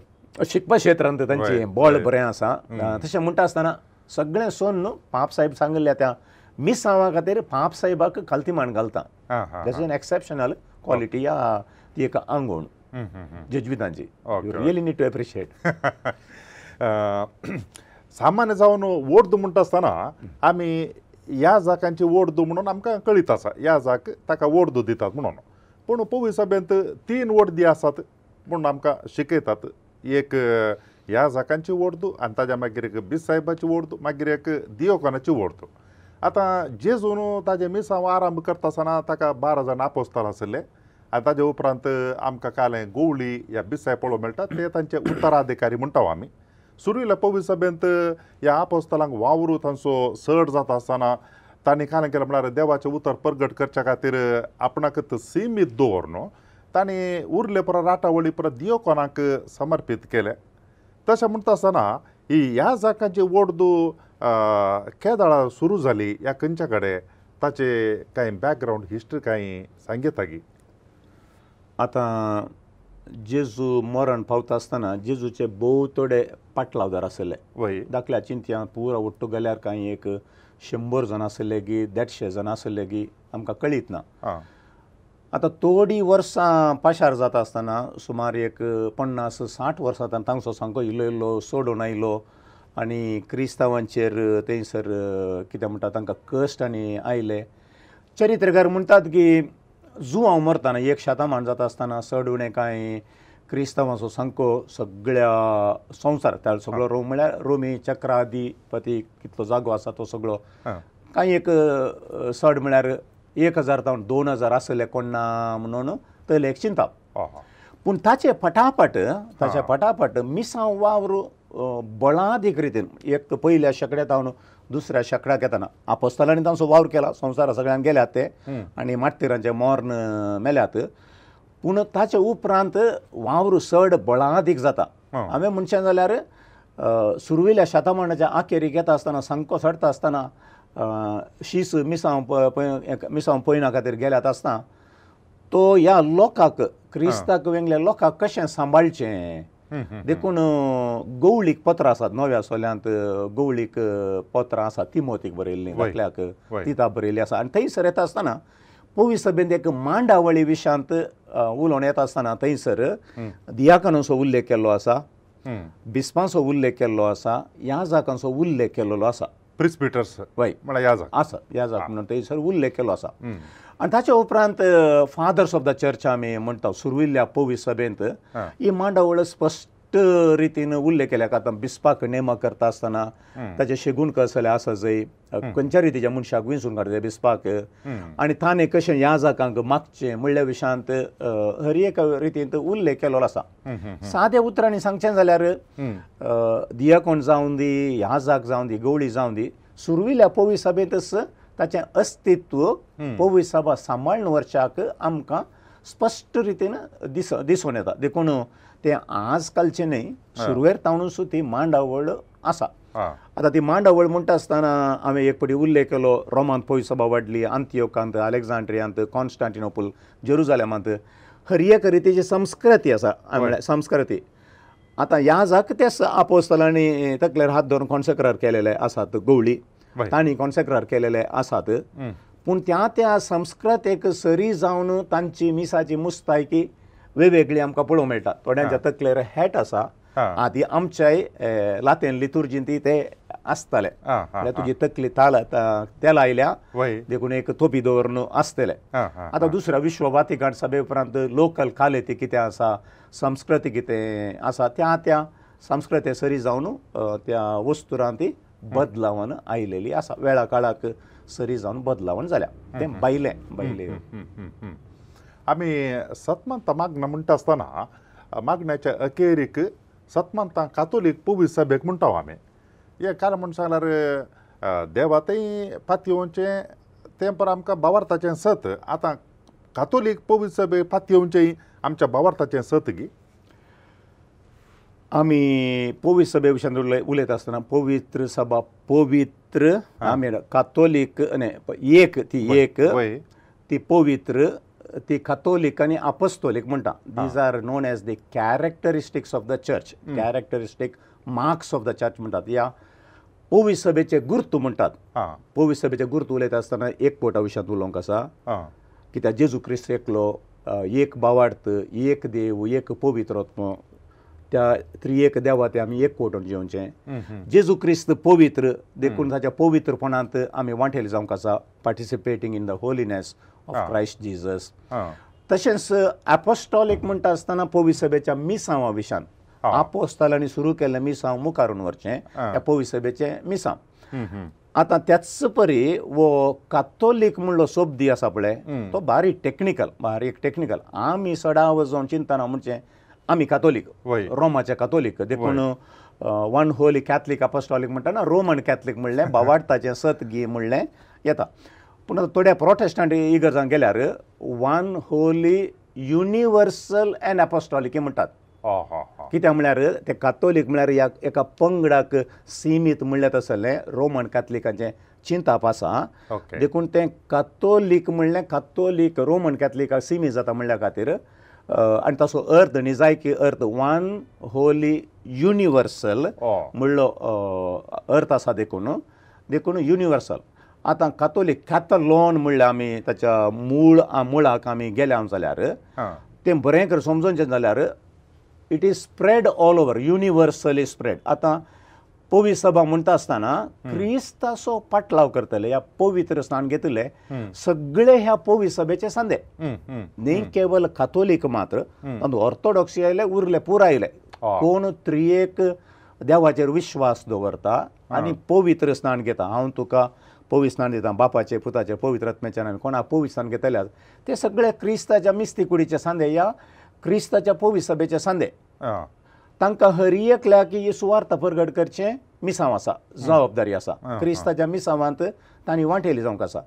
शिकपा क्षेत्रांत तांचें बळ बरें आसा. तशें म्हणटा आसतना सगळें सोडून पाप साहेब सांगिल्ल्या त्या मिसांवा खातीर पाप साहेबाक खालती मान घालता. That's an exceptional quality या ती एक आंगवण जेज्वितांची, you really need to appreciate. सामान्य जावन वोर्द म्हणटा आसतना आमी ह्या जाकांची वोर्द म्हणून आमकां कळीत आसा, ह्या जाक ताका वोर्द दितात म्हणून. पूण पवी सभेंत 3 वर्दी आसात म्हणून आमकां शिकयतात. एक ह्या जाकांची वोर्द आनी ताज्या मागीर एक बीस साहेबाची वोर्द, मागीर एक दियोकानाची वोर्द. आतां जेजून ताजे मिसांव आरंभ करता आसतना ताका 12 जाण आपोस्ताल आसले आनी ताजे उपरांत आमकां कालें गोवळी ह्या बीस साहेब पळोवंक मेळटा, ते तांचे उत्तराधिकारी म्हणटा आमी. सुरवेल्या पवी सभेंत ह्या आपोस्तालांक वावरू तांचो चड जाता आसतना तांणी कालें केलें म्हळ्यार देवाचें उतर प्रगट करच्या खातीर आपणाकच सिमीत दवर न्हू, तांणी उरले परत राटावळी परत दियोकोनाक समर्पीत केले. तशें म्हणटा आसतना ही ह्या जाकांची वोर्दू केदाळा सुरू जाली ह्या खंयच्या कडेन ताचे कांय बॅकग्रावंड हिस्ट्री कांय सांगता की? आतां जेजू मरण पावता आसतना जेजूचे भोव थोडे पाटलावदार आसले. दाखल्या चिंतया पुरा ಒಟ್ಟು गेल्यार कांय एक 100 जाण आसले की 150 जाण आसले की आमकां कळीत ना. आतां थोडीं वर्सां पाशार जाता आसतना सुमार एक 50-60 वर्सां तांचो सामको इल्लो इल्लो सोडून आयलो आनी क्रिस्तांवांचेर थंयसर कितें म्हणटा तांकां कश्ट आनी आयले. चरित्रकार म्हणटात की जुवांव मरतना एक शतमान जाता आसतना चड उणें कांय क्रिस्तांवांचो सामको सगळ्या संवसार त्या सगळो रोम म्हळ्यार रोमी चक्राधिपती कितलो जागो आसा तो सगळो कांय एक चड म्हळ्यार 1000 जावन 2000 आसले कोण ना म्हणून तले एक चिंता. पूण ताचे फटाफट ताचे फटाफट मिसांव वावर बळादीक रितीन एक पयल्या शेंकड्यात जावन दुसऱ्या शेंकड्याक येतना आपोस्तालांनी तांचो वावर केला, संवसारा सगळ्यान गेल्यात ते आनी मार्टिरांचे मर्ण मेल्यात. पूण ताचे उपरांत वावर चड बळादीक जाता. हांवें म्हणचें जाल्यार सुरवेल्या शतमानाच्या आखेरीक येता आसतना सामको चडटा आसतना शीस मिसांव मिसांव पळयना खातीर गेल्यात आसतना तो ह्या लोकांक क्रिस्ताक वेंगल्या लोकांक कशें सांबाळचें देखून गवळीक पत्रां आसात नव्या सोल्यांत, गवळीक पत्रां आसात तिमोतीक बरयल्लीं, धाकल्याक तिता बरयल्ली आसा. आनी थंयसर येता आसतना पवी सभेंत एक मांडावळी विशयांत उलोवन येता आसतना थंयसर दियाकानांचो उल्लेख केल्लो आसा, बिस्पांचो उल्लेख केल्लो आसा, याजकांचो उल्लेख केल्लो आसा, प्रिस्पिटर्स वय म्हळ्यार याजक आसा, याजक म्हणून थंयसर उल्लेख केल्लो आसा. आनी ताचे उपरांत फादर्स ऑफ the church आमी म्हणटा सुरविल्ल्या पवी सभेंत ही मांडावळ स्पश्ट स्पश्ट रितीन उल्लेख केल्या. आतां बिस्पाक नेमक करता आसतना ताचे शेगूण कसले आसा जंय खंयच्या रितीच्या मनशाक विंचून काडटा बिस्पाक आनी ताणें कशें याजकांक मागचें म्हणल्या विशयांत हर एक रितींत उल्लेख केल्लो आसा. साद्या उतरांनी सांगचें जाल्यार दियाकोण जावन दी, याजक जावन दी, गवळी जावन दी, सुरविल्या पवी सभेंतच ताचें अस्तित्व पवी सभा सांबाळून व्हरच्याक आमकां स्पश्ट रितीन दिसून येता. देखून तें आजकालचें न्हय, सुरवेर तावणूच ती मांडावळ आसा. आतां ती मांडावळ म्हणटा आसतना हांवें एक फावटी उल्लेख केलो, रोमांत पवी सभा वाडली, आंतियोकांत, अलेक्झांड्रियांत, कॉन्स्टांटिनोपल, जेरुजालेमांत हर एक रितीची संस्कृती आसा. म्हळ्यार संस्कृती आतां ह्या जाक तेच आपोस्तलांनी तकलेर हात धरून कॉन्सेक्रार केलेले आसात, गवळी तांणी कॉन्सेक्रार केलेले आसात. पूण त्या त्या संस्कृतेक सरी जावन तांची मिसाची मुस्तायकी वेगवेगळी आमकां पळोवंक मेळटा. थोड्यांच्या तकलेर हॅट आसा, आदी आमच्याय लातेन लितुर्जींत ते आसताले, म्हळ्यार तुजी तकली तेल आयल्या देखून एक तोपी दवरून आसतले. आतां दुसऱ्या विश्व वातिकान सभे उपरांत लोकल कालेती कितें आसा, संस्कृती कितें आसा, त्या त्या संस्कृते सरी जावन त्या वस्तुरांत ती बदलावन आयलेली आसा. वेळा काळाक सरी जावन बदलावन जाल्या तें बायले बायले. आमी सतमंता मागणा म्हणटा आसतना मागण्याच्या अखेरीक सतमंता कातोलीक पवी सभेक म्हणटा आमी. हें कारण म्हण सांगल्यार देवातय पातयेवचें तें पर आमकां भावार्थाचें सत. आतां कातोलीक पवी सभे पातयेवचें आमच्या भावार्थाचें सत गी. आमी पवित्र सभे विशयान उलयता आसतना पवित्र सभा, पवित्र आमी कातोलीक न्हय एक ती एक ती पवित्र ती कातोलीक आनी आपोस्तोलीक म्हणटा. These are known as the characteristics of the church, characteristic marks of the church म्हणटात. ह्या पवित्र सभेचे गुर्तू म्हणटात. पवित्र सभेचे गुर्तू उलयता आसतना एक पोटा विशयांत उलोवंक आसा, कित्याक जेजू क्रिस्त एकलो, एक भावार्थ, एक देव, एक पवित्र आत्मो, त्या त्रिएक देवा ते आमी एक कोटून जेवचें. जेजू क्रिस्त पवित्र देखून ताच्या पवित्रपणांत आमी वांटेल जावंक आसा, participating in the holiness of Christ Jesus. तशेंच एपोस्टॉलीक म्हणटा आसतना पवित्र सभेच्या मिसांवा विशयान आपोस्तालांनी सुरू केल्लें मिसांव मुखारून व्हरचें ह्या पवित्र सभेचें मिसांव. आतां त्याच परी वो कातोलीक म्हणलो शब्दी आसा पळय तो बारीक टेक्निकल, बारीक टेक्निकल. आमी सदां वचून चिंतना म्हणचें आमी कातोलीक, रोमाचे कातोलीक, देखून वन होली कॅथलीक अपॉस्टॉलीक म्हणटा ना, रोमन कॅथलीक म्हणलें भावार्थाचें सत गी म्हणलें येता. पूण आतां थोड्या प्रोटेस्टंट इगर्जांक गेल्यार one holy universal and apostolic म्हणटात. कित्याक म्हळ्यार ते कातोलीक म्हळ्यार ह्या एका पंगडाक सिमीत म्हणल्यार तसलें रोमन कॅथलिकांचें चिंताप आसा. देखून तें कातोलीक म्हणलें कातोलीक रोमन कॅथलिकाक सिमीत जाता म्हणल्या खातीर आनी तसो अर्थ निजायकी अर्थ वन होली युनिवर्सल म्हणलो अर्थ आसा. देखून देखून युनिवर्सल. आतां कातोलीक कॅथलोन म्हणल्यार आमी ताच्या मूळ मुळाक आमी गेल्या जाल्यार तें बरें कर समजोवचें जाल्यार it is spread all over, universally spread. आतां पवित्र सभा म्हणटा आसतना क्रिस्ताचो पाटलाव करतले, ह्या पवित्र स्नान घेतले सगळे ह्या पवित्र सभेचे सांदे, न्ही केवल कातोलीक मात्र, तातूंत ऑर्थोडॉक्सी आयले, उरले पुराय आयले. कोण त्रिएक देवाचेर विश्वास दवरता आनी पवित्र स्नान घेता, हांव तुका पवित्र स्नान दिता बापाचे पुताचे पवित्र आत्म्याच्या नांवान, कोणा पवित्र स्नान घेतले ते सगळे क्रिस्ताच्या मिस्ती कुडीचे सांदे, ह्या क्रिस्ताच्या पवित्र सभेचे सांदे. तांकां हर एकल्याक ही सुवार्थ परगट करचें मिसांव आसा, जबाबदारी आसा. क्रिस्ताच्या मिसांवांत तांणी वांटेली जावंक आसा.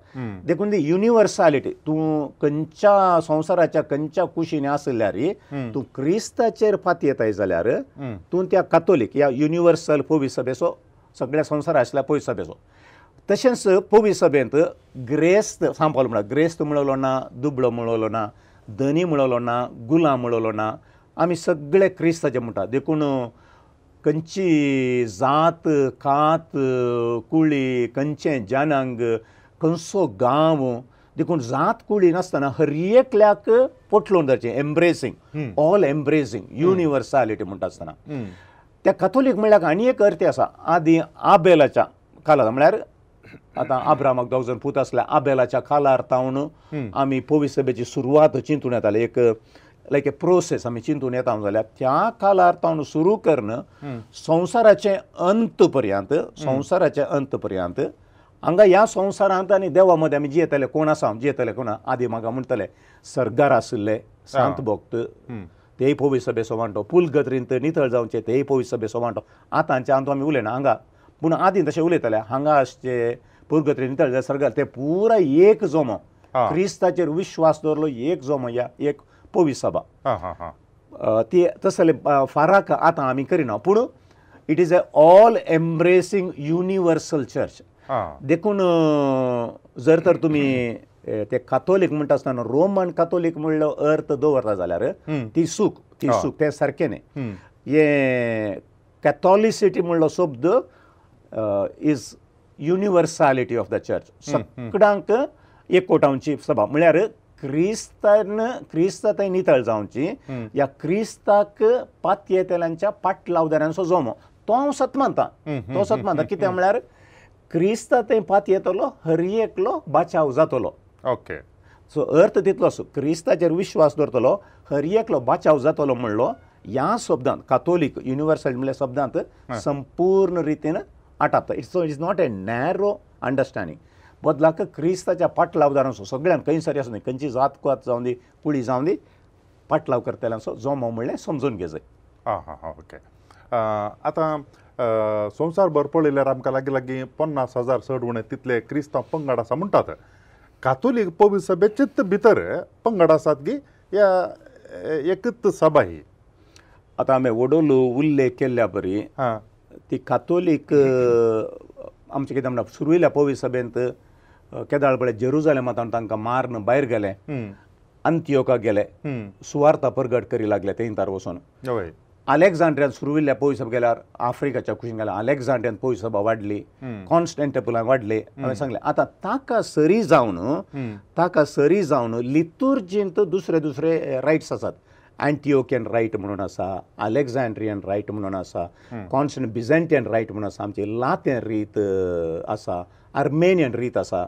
देखून ती युनिवर्सालिटी, तूं खंयच्या संवसाराच्या खंयच्या कुशीन आसल्यार तूं क्रिस्ताचेर फातयेताय जाल्यार तूं त्या कातोलीक ह्या युनिवर्सल पवित्र सभेचो, सगळ्या संवसार आसल्या पवित्र सभेचो. तशेंच पवित्र सभेंत ग्रेस्त सांपाल म्हणल्यार ग्रेस्त म्हणलो ना, दुबळो म्हणलो ना, धनी म्हणलो ना, गुलाम म्हणलो ना, आमी सगळे क्रिस्ताचे म्हणटा. देखून खंयची जात कात कुळी, खंयचें जनांग, खंयचो गांव, देखून जात कुळी नासतना हर एकल्याक पोटलोवन धरचें, एम्ब्रेसींग, ऑल एम्ब्रेसींग, युनिवर्सालिटी म्हणटा आसतना. त्या कातोलीक म्हणल्यार आनी एक अर्थ आसा. आदी आबेलाच्या कालार म्हळ्यार आतां आब्रामाक दोग जाण पूत आसल्या, आबेलाच्या कालार तावन आमी पवित्र सभेची सुरवात चिंतून येताले. एक लायक ए प्रोसेस आमी चिंतून येता जाल्यार त्या काळार तावन सुरू करून संवसाराचे अंत पर्यंत, संवसाराचे अंत पर्यंत हांगा ह्या संवसारांत आनी देवा मदें आमी जियेतले कोण आसा, जियेतले कोण आदी म्हाका म्हणटले सर्गार आशिल्ले सांत भक्त तेय पवी सभेचो वांटो, पुलगत्रींत नितळ जावचे तेय पवी सभेचो वांटो. आतांचे आतां आमी उलयना हांगा, पूण आदीं तशें उलयताले हांगा आसचे पुलगत्री नितळ जाय सर्गार ते पुरा एक जमो, क्रिस्ताचेर विश्वास दवरलो एक जमो ह्या एक पवी सभा ती तसले फाराक आतां आमी करिना, पूण it is a all embracing universal church. देखून जर तर तुमी ते कातोलीक म्हणटा आसतना रोमन कातोलीक म्हणलो अर्थ दवरता जाल्यार ती चूक, ती चूक, तें सारकें न्ही. हें कॅथॉलिसिटी म्हणलो शब्द is universality of the church, सगळ्यांक एकवटावची सभा म्हळ्यार क्रिस्तान क्रिस्ता थंय नितळ जावची ह्या क्रिस्ताक पातयेतल्यांच्या पाटलावदारांचो जमो, तो हांव सत मानता, तो सत मानता. कितें म्हळ्यार क्रिस्ता थंय पातयेतलो हर एकलो बाचाव जातलो. ओके, सो अर्थ तितलो आसूं, क्रिस्ताचेर विश्वास दवरतलो हर एकलो बाचाव जातलो म्हणलो ह्या शब्दांत कातोलीक युनिवर्सल म्हणल्या शब्दांत संपूर्ण रितीन आटापता. It's so it's not a narrow understanding. बदलाक क्रिस्ताच्या पाटलावदारांचो सगळ्यांक खंयसर आसूं दी, खंयची जात कुवात जावं दी, कुळी जावं दी, पाटलाव करतल्यांचो जमो म्हणलें समजून घेवचें. आं हां हां ओके. आतां संवसारभर पळयल्यार आमकां लागीं लागीं 50,000 चड उणें तितले क्रिस्तांव पंगड आसा म्हणटात. कातोलीक पवी सभेचेच भितर पंगड आसात की ह्या एकच सभा ही? आतां आमी वडोलो उल्लेख केल्ल्या परी ती कातोलीक आमचें कितें म्हणटा सुरवेल्या पवी सभेंत केदाळ पळय जेरुजालेमांत तांकां मारून भायर गेले, अंतियोका गेले, सुवार्ता परगट करी लागले थंय तार वचून. अलेक्झांड्रियान सुरविल्ल्या पवी सभा गेल्यार आफ्रिकाच्या कुशीन गेल्यार अलेक्झांड्रियान पवी सभा वाडली, कॉन्स्टँटिनोपलान वाडली. हांवें सांगलें आतां ताका सरी जावन, ताका सरी जावन लितुर्जींत दुसरे दुसरे रायट्स आसात. अँटिओकियन रायट म्हणून आसा, अलेक्झांड्रियन रायट म्हणून आसा, कॉन्स्टंट बिझेंटियन रायट म्हणून आसा, आमची लातेन रीत आसा, आर्मेनियन रीत आसा.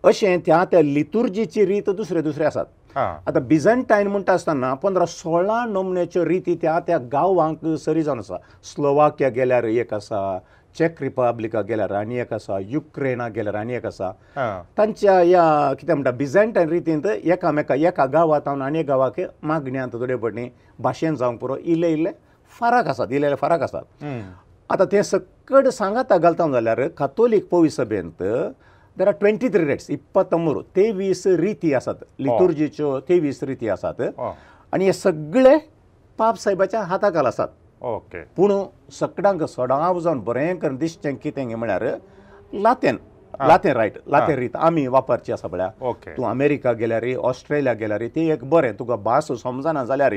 अशें त्या त्या लितुर्जीची रीत दुसरे दुसरे आसात. आतां बिझंटायन म्हणटा आसतना 15-16 नमुन्याच्यो रिती त्या त्या गांवांक सरी जावन आसा. स्लोवाकिया गेल्यार एक आसा, चॅक रिपब्लिका गेल्यार आनी एक आसा, युक्रेना गेल्यार आनी एक आसा. तांच्या ह्या कितें म्हणटा बिझंटायन रितींत एकामेका एका गांवांत आनी एक गांवाक मागण्यांत थोडे पडणी भाशेन जावंक पुरो इल्ले इल्ले फरक आसात, इल्ले इल्ले फरक आसात. आतां तें सकड सांगाता घालता जाल्यार कातोलीक पवी सभेंत there are 23 rights, 23 23 रिती आसात, लितुर्जीच्यो 23 रिती आसात आनी हे सगळे पाप साहेबाच्या हाताखाल आसात. ओके, पूण सगळ्यांक सडाव जावन बरें करून दिसचें कितें म्हळ्यार लातेन, लातेन रायट, लातेन रीत आमी वापरची आसा पळया. तूं अमेरिका गेल्यार, ऑस्ट्रेलिया गेल्यार ती एक बरें तुका भास समजना जाल्यार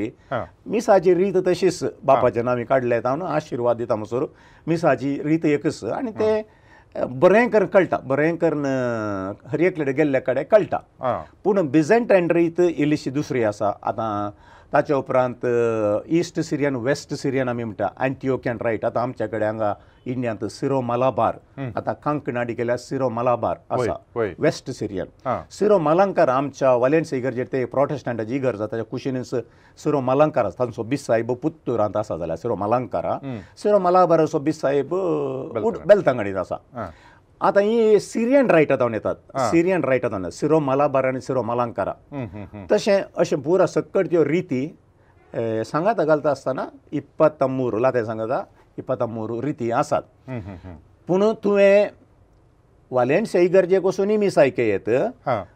मिसाची रीत तशीच बापाचे नांव काडले तावन आशिर्वाद दिता म्हणसर मिसाची रीत एकच आनी ते बरें करून कळटा, बरें करून हर एकले गेल्ले कडेन कळटा. पूण बिझंटायन रीत इल्लीशी दुसरी आसा. आतां ताच्या उपरांत इस्ट सिरियन वेस्ट सिरियन आमी म्हणटा, अँटिओकियन रायट. आतां आमच्या कडेन हांगा इंडियांत सिरो मलाबार, आतां कांकणाडी केल्यार सिरो मलाबार आसा, वेस्ट सिरियन. सिरो मलंकार आमच्या वालेन्स इगर्जेर ते प्रोटेस्टंटाची इगर्ज आसा ताच्या कुशीनच सिरो मलंकार आसा, तांचो बिसायब पुत्तुरांत आसा जाल्यार सिरो मलंकारा, सिरो मलाबाराचो बिसायब बेलतंगडींत आसा. आतां ही सिरियन रायटा जावन येतात, सिरियन रायटा जावन सिरो मलाबार आनी सिरो मलंकारा. तशें अशें पुरा सकट त्यो रिती सांगाता घालता आसतना 23 लातें सांगाता 23 रिती आसात. पूण तुवें वालेन्सिया इगर्जेक वचून मीस आयकयत,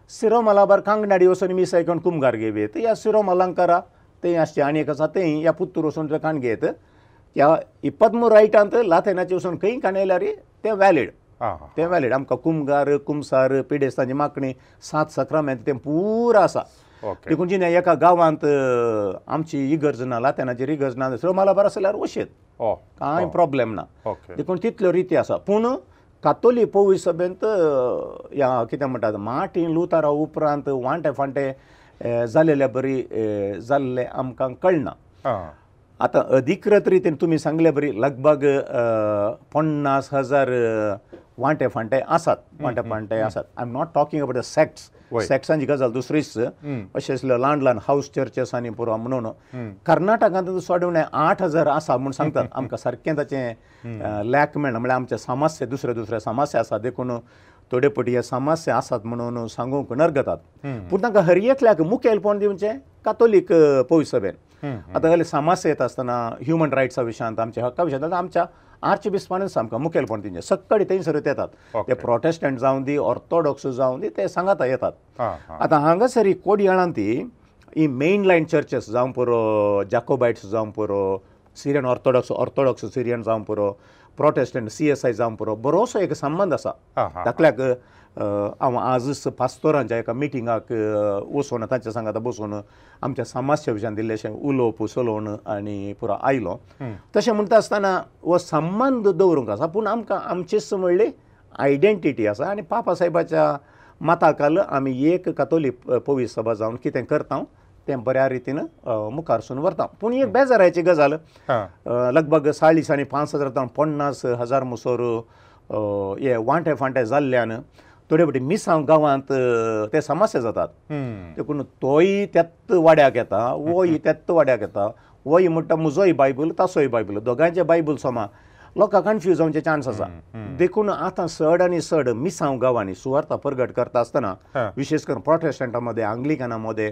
सिरो मलाबार कांगणाडी वचून मीस आयकून कुमगार घेवयेत, या सिरो मलंकारा थंय आसचें आनी एक आसा थंय या पुत्तूर वचून तुवें काण घेयत, ह्या 23 रायटांत लातेनाचे वचून खंय काणयल्यार तें वॅलीड, तें वॅलीड. आमकां कुमगार, कुमसार, पिडेस्तांची मागणी, 7 साक्रामेंत तें पुरा आसा. देखून जिणे एका गांवांत आमची इगर्ज ना, लातेनाचेर इगर्ज ना, सिरो मलाबार आसल्यार वशेत, कांय प्रॉब्लेम ना. देखून तितल्यो रिती आसा. पूण कातोली पवी सभेंत ह्या कितें म्हणटात मार्टीन लुथरा उपरांत वांटे फांटे जालेल्या बरी जाल्लें आमकां कळना. आतां अधिकृत रितीन तुमी सांगले बरी लगभग 50,000 वांटे फांटे आसात, वांटे फांटे आसात. I am not talking about the sects, सेक्ट्सांची गजाल दुसरीच. अशें आसले ल्हान ल्हान हावस चर्चेस आनी पुरो म्हणून कर्नाटकांत सोडून 8,000 आसा म्हूण सांगतात. आमकां सारकें ताचें लॅक मेळना, म्हळ्यार आमचे समस्या दुसरे दुसरे समस्या आसा देखून थोडे पटी हे समस्या आसात म्हणून सांगूंक नरगतात. पूण तांकां हर एकल्याक मुखेलपण दिवचें कातोलीक पवी सभेन. आतां जाल्यार समस्या येता आसतना ह्युमन रायट्सा विशयांत, आमच्या हक्का विशयांत आमच्या आर्चबिस्पानूच आमकां मुखेलपण दिवचें. सक्कडी थंयसरूच येतात, ते प्रोटेस्टंट जावं दी, ऑर्थोडॉक्स जावं दी, ते सांगाता येतात. आतां हांगासर कोडयाळांत ही मेन लायन चर्चेस जावं पुरो, जाकोबायट्स जावं पुरो, सिरियन ऑर्थोडॉक्स, ऑर्थोडॉक्स सिरियन जावं पुरो, प्रोटेस्टंट CSI जावं पुरो, बरोसो एक संबंद आसा. धाकल्याक हांव आजच पास्तोरांच्या एका मिटिंगाक वचून तांच्या सांगाता बसून आमच्या समाजच्या विशयान दिल्लेशें उलोवप चलोवन आनी पुरो आयलो. तशें म्हणटा आसतना हो संबंद दवरूंक आसा, पूण आमकां आमचीच म्हणली आयडेंटिटी आसा आनी पापा साहेबाच्या मताकाल आमी एक कातोलीक पवी सभा जावन कितें करता तें बऱ्या रितीन मुखारसून व्हरता. पूण एक बेजारायची गजाल, लगभग 40 आनी 5,000 जावन 50,000 मुसोर हे वांटे फांटे जाल्ल्यान थोडे फावटी मिसांव गांवांत ते समस्या जातात. देखून तोय त्याच वाड्याक येता, वोय त्याच वाड्याक येता, वोय म्हणटा म्हजोय बायबल तासोय बायबल, दोगांयचे बायबल समा लोकांक कन्फ्यूज जावचे चान्स आसा. देखून आतां चड आनी चड मिसांव गांवांनी सुवार्ता परगट करता आसतना विशेष करून प्रोटेस्टंटा मदें, आंग्लिकना मदें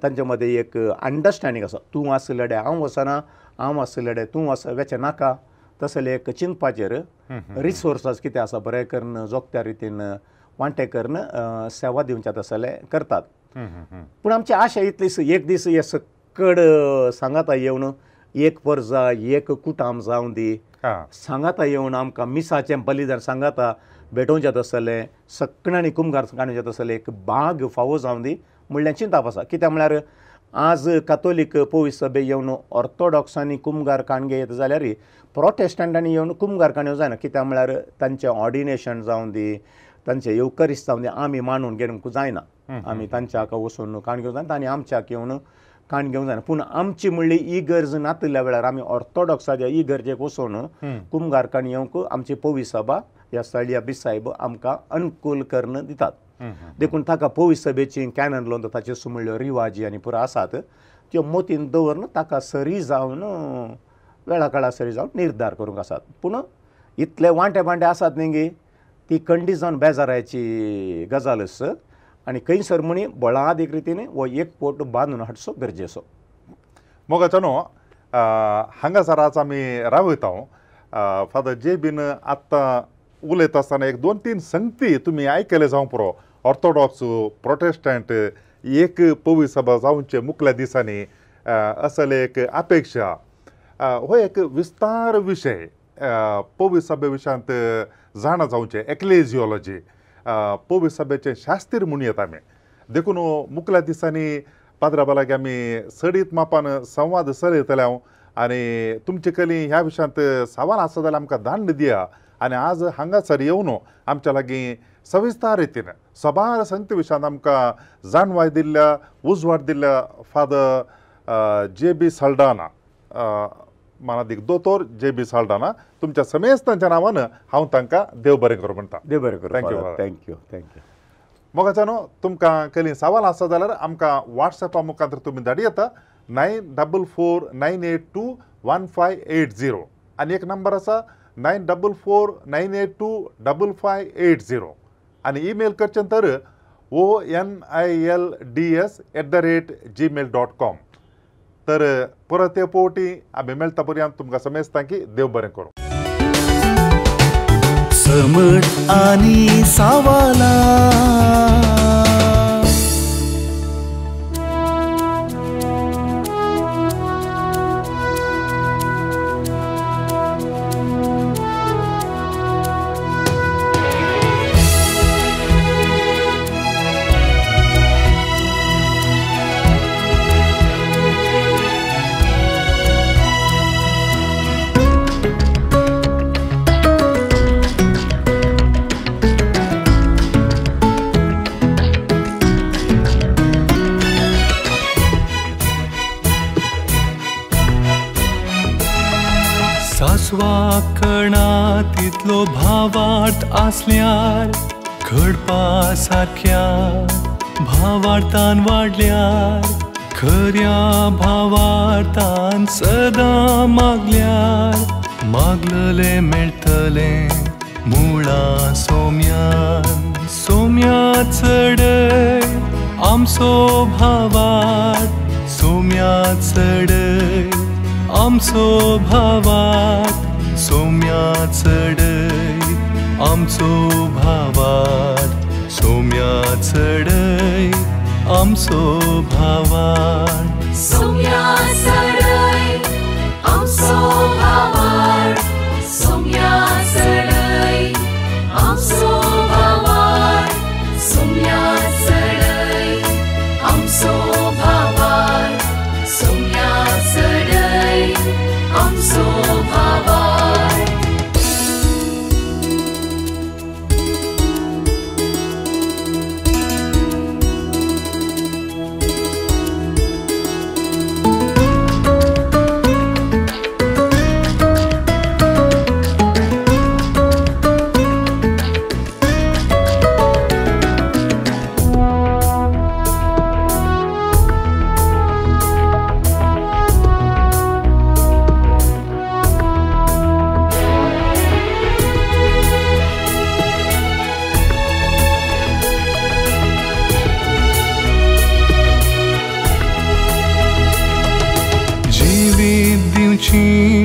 तांचे मदें एक अंडरस्टँडींग आसा. तूं आसलेडे हांव वचना, हांव आसलेडे तूं वच वेचें नाका, तसले एक चिंतपाचेर रिसोर्सास कितें आसा बरें करून जोगत्या रितीन वांटे करून सेवा दिवच्या तसले करतात. पूण आमची आशा इतलीच, एक दीस हे सक्कड सांगाता येवन एक परजा एक कुटाम जावं दी, सांगाता येवन आमकां मिसाचें बलिदान सांगाता भेटोवचें तसलें, सकणांनी कुमगार काडूंचें तसलें एक बाग फावो जावं दी म्हणल्यार चिंताप आसा. कित्याक म्हळ्यार आज कातोलीक पवी सभे येवन ऑर्थोडॉक्सांनी कुमगार काणगे येता जाल्यार प्रोटेस्टंटांनी येवन कुमगार काणयो जायना. कित्याक म्हळ्यार तांचें ऑर्डिनेशन जावं दी, तांचें येवकरिस्त जावं दी, आमी मानून घेवंक जायना, आमी तांच्या हाका वचून काण घेवंक जायना आनी आमच्याक येवन काण घेवंक जायना. पूण आमची म्हणली इगर्ज नातिल्ल्या वेळार आमी ऑर्थोडॉक्साच्या इगर्जेक वचून कुमगार काण येवंक आमची पवी सभा ह्या स्थळीय बिसायब आमकां अनुकूल करून दितात. देखून ताका पवी सभेची कॅनन लोन ताच्यो सुमळ्यो रिवाजी आनी पुरो आसात त्यो मोतीन दवरून ताका सरी जावन वेळा काळा सरी जावन निर्धार करूंक आसात. पूण इतले वांटे वांटे आसात न्ही गी, ती कंडी जावन बेजारायची गजालच आनी खंयसर म्हणी बळादीक रितीन हो एक पोट बांदून हाडचो गरजेचो. मोगाचो न्हू हांगासर आज आमी रावयता. फादर जे बीन आत्तां उलयता आसतना एक 2-3 संगती तुमी आयकले जावं पुरो. ऑर्थोडॉक्स प्रोटेस्टंट एक पवी सभा जावचे मुखल्या दिसांनी असले एक अपेक्षा, हो एक विस्तार विशय पवी सभे विशयांत जाणा जावचें. एक्लेजियोलॉजी पवी सभेचें शास्त्रीय म्हणू येता आमी. देखून मुखल्या दिसांनी पाद्रा बालागी आमी सडीत मापान संवाद चलयतले हांव आनी तुमचे कडेन ह्या विशयांत सवाल आसा जाल्यार आमकां दांड दिया आनी आज हांगासर येवन आमच्या लागीं सविस्तार रितीन सबार संगती विशयांत आमकां जाणवाय दिल्ल्या, उजवाड दिल्ल्या फादर जे बी साल्डाना, मानादीक दोतोर जे बी साल्डाना, तुमच्या समेस्तांच्या नांवान हांव तांकां देव बरें करूं म्हणटा. देव बरें करूं. Thank you. Thank you. Thank you. मोगाच्यानो तुमकां कसली सवाल आसा जाल्यार आमकां वॉट्सॅपा मुखार तुमी धाडी येता 944 982 1580 आनी एक नंबर आसा 944 982 5580 आनी ईमेल करचें तर onilds@gmail.com. तर परत हे पवटी आमी मेळटा पर्यंत तुमकां समेस्तां की देव बरें करूं. समट आनी सावाला. सासवा कणा तितलो भावार्थ आसल्यार घडपा सारक्या भावार्थान वाडल्यार खऱ्या भावार्थान सदां मागल्यार मागललें मेळटलें मुळा सोम्यान सोम्या चडय आमचो भावार्थ सोम्या चडय आमचो भावार्थ सोम्या चडय आमचो भावार्थ सोम्या चडय आमचो भावार्थ सोम्या चडय आमचो भावार्थ सोम्या चडय आमचो भावार्थ सोम्या चडय आमचो भावार्थ सोम्या चडय आमचो भावार्थ।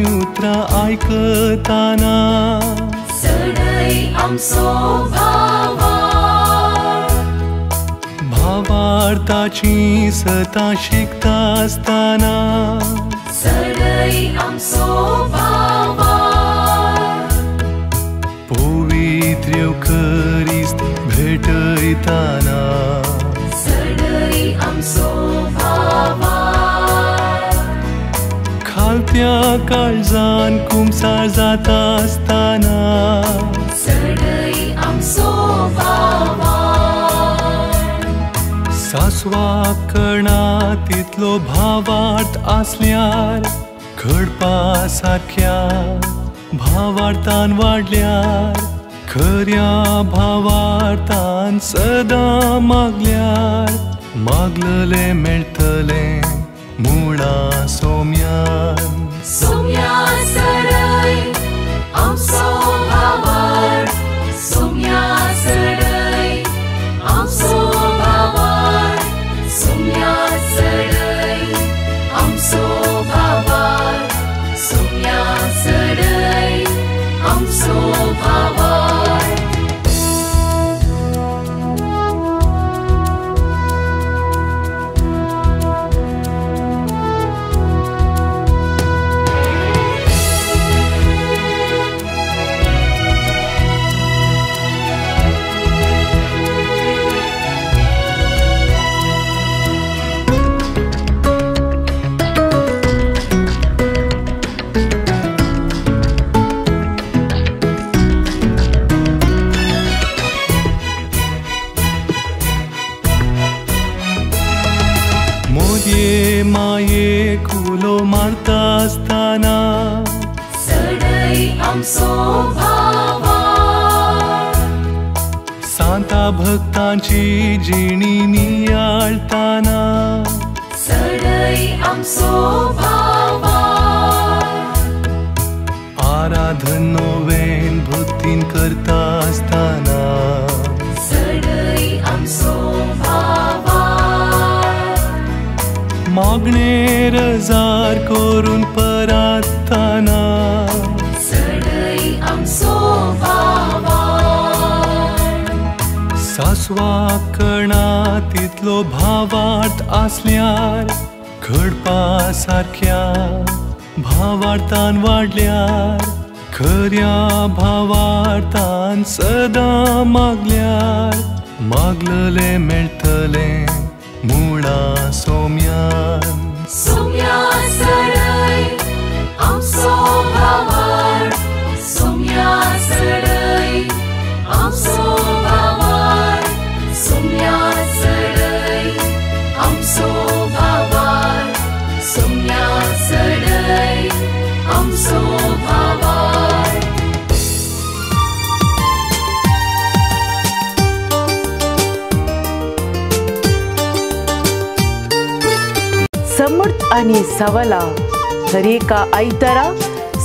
उतरां आयकताना चडय आमचो भावार्थ भावार्थाची सतां शिकता आसतना चडय आमचो भावार्थ पवित्र येवकरिस्त भेटयताना चडय आमचो भावार्थ खालत्या काळजान कुमसार जाता आसतना चडय आमचो भावार्थ सासवा कणा तितलो भावार्थ आसल्यार घडपा सारक्या भावार्थान वाडल्यार खऱ्या भावार्थान सदां मागल्यार मागललें मेळटलें मुळा सोम्यान सोम्या चडय आमचो भावार्थ सोम्या चडय आमचो भावार्थ सोम्या चडय आमचो भावार्थ सोम्या चडय आमचो भावार्थ। मोदये माये कुलो मारता आसतना चडय आमचो भावार्थ सांता भक्तांची जिणी नियाळताना चडय आमचो भावार्थ आराधन नोवेन भक्तीन करता आसतना चडय आमचो भावार्थ मागणे रजार करून परातना चडय आमचो भावार्थ सासवा कणा तितलो भावार्थ आसल्यार घडपा सारक्या भावार्थान वाडल्यार खऱ्या भावार्थान सदां मागल्यार मागललें मेळटलें मुळा सोम्यान सोम्या चडय आमचो भावार्थ सोम्या चडय आमचो भावार्थ सोम्या चडय आमचो भावार्थ सोम्या चडय आमचो भावार्थ। समर्थ आनी सवालां हर एका आयतारा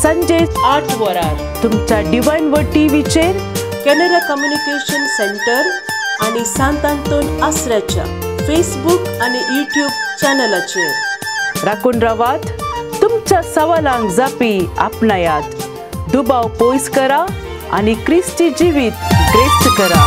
संजे 8 वरार तुमच्या डिवायन वर्ड टीव्हीचेर कॅनरा कम्युनिकेशन सेंटर आनी सांत आंतोन आसऱ्याच्या फेसबूक आनी यूट्यूब चॅनलाचेर राखून रावात. तुमच्या सवालांक जापी आपणायात, दुबाव पयस करा आनी क्रिस्ती जिवीत ग्रेस्त करा.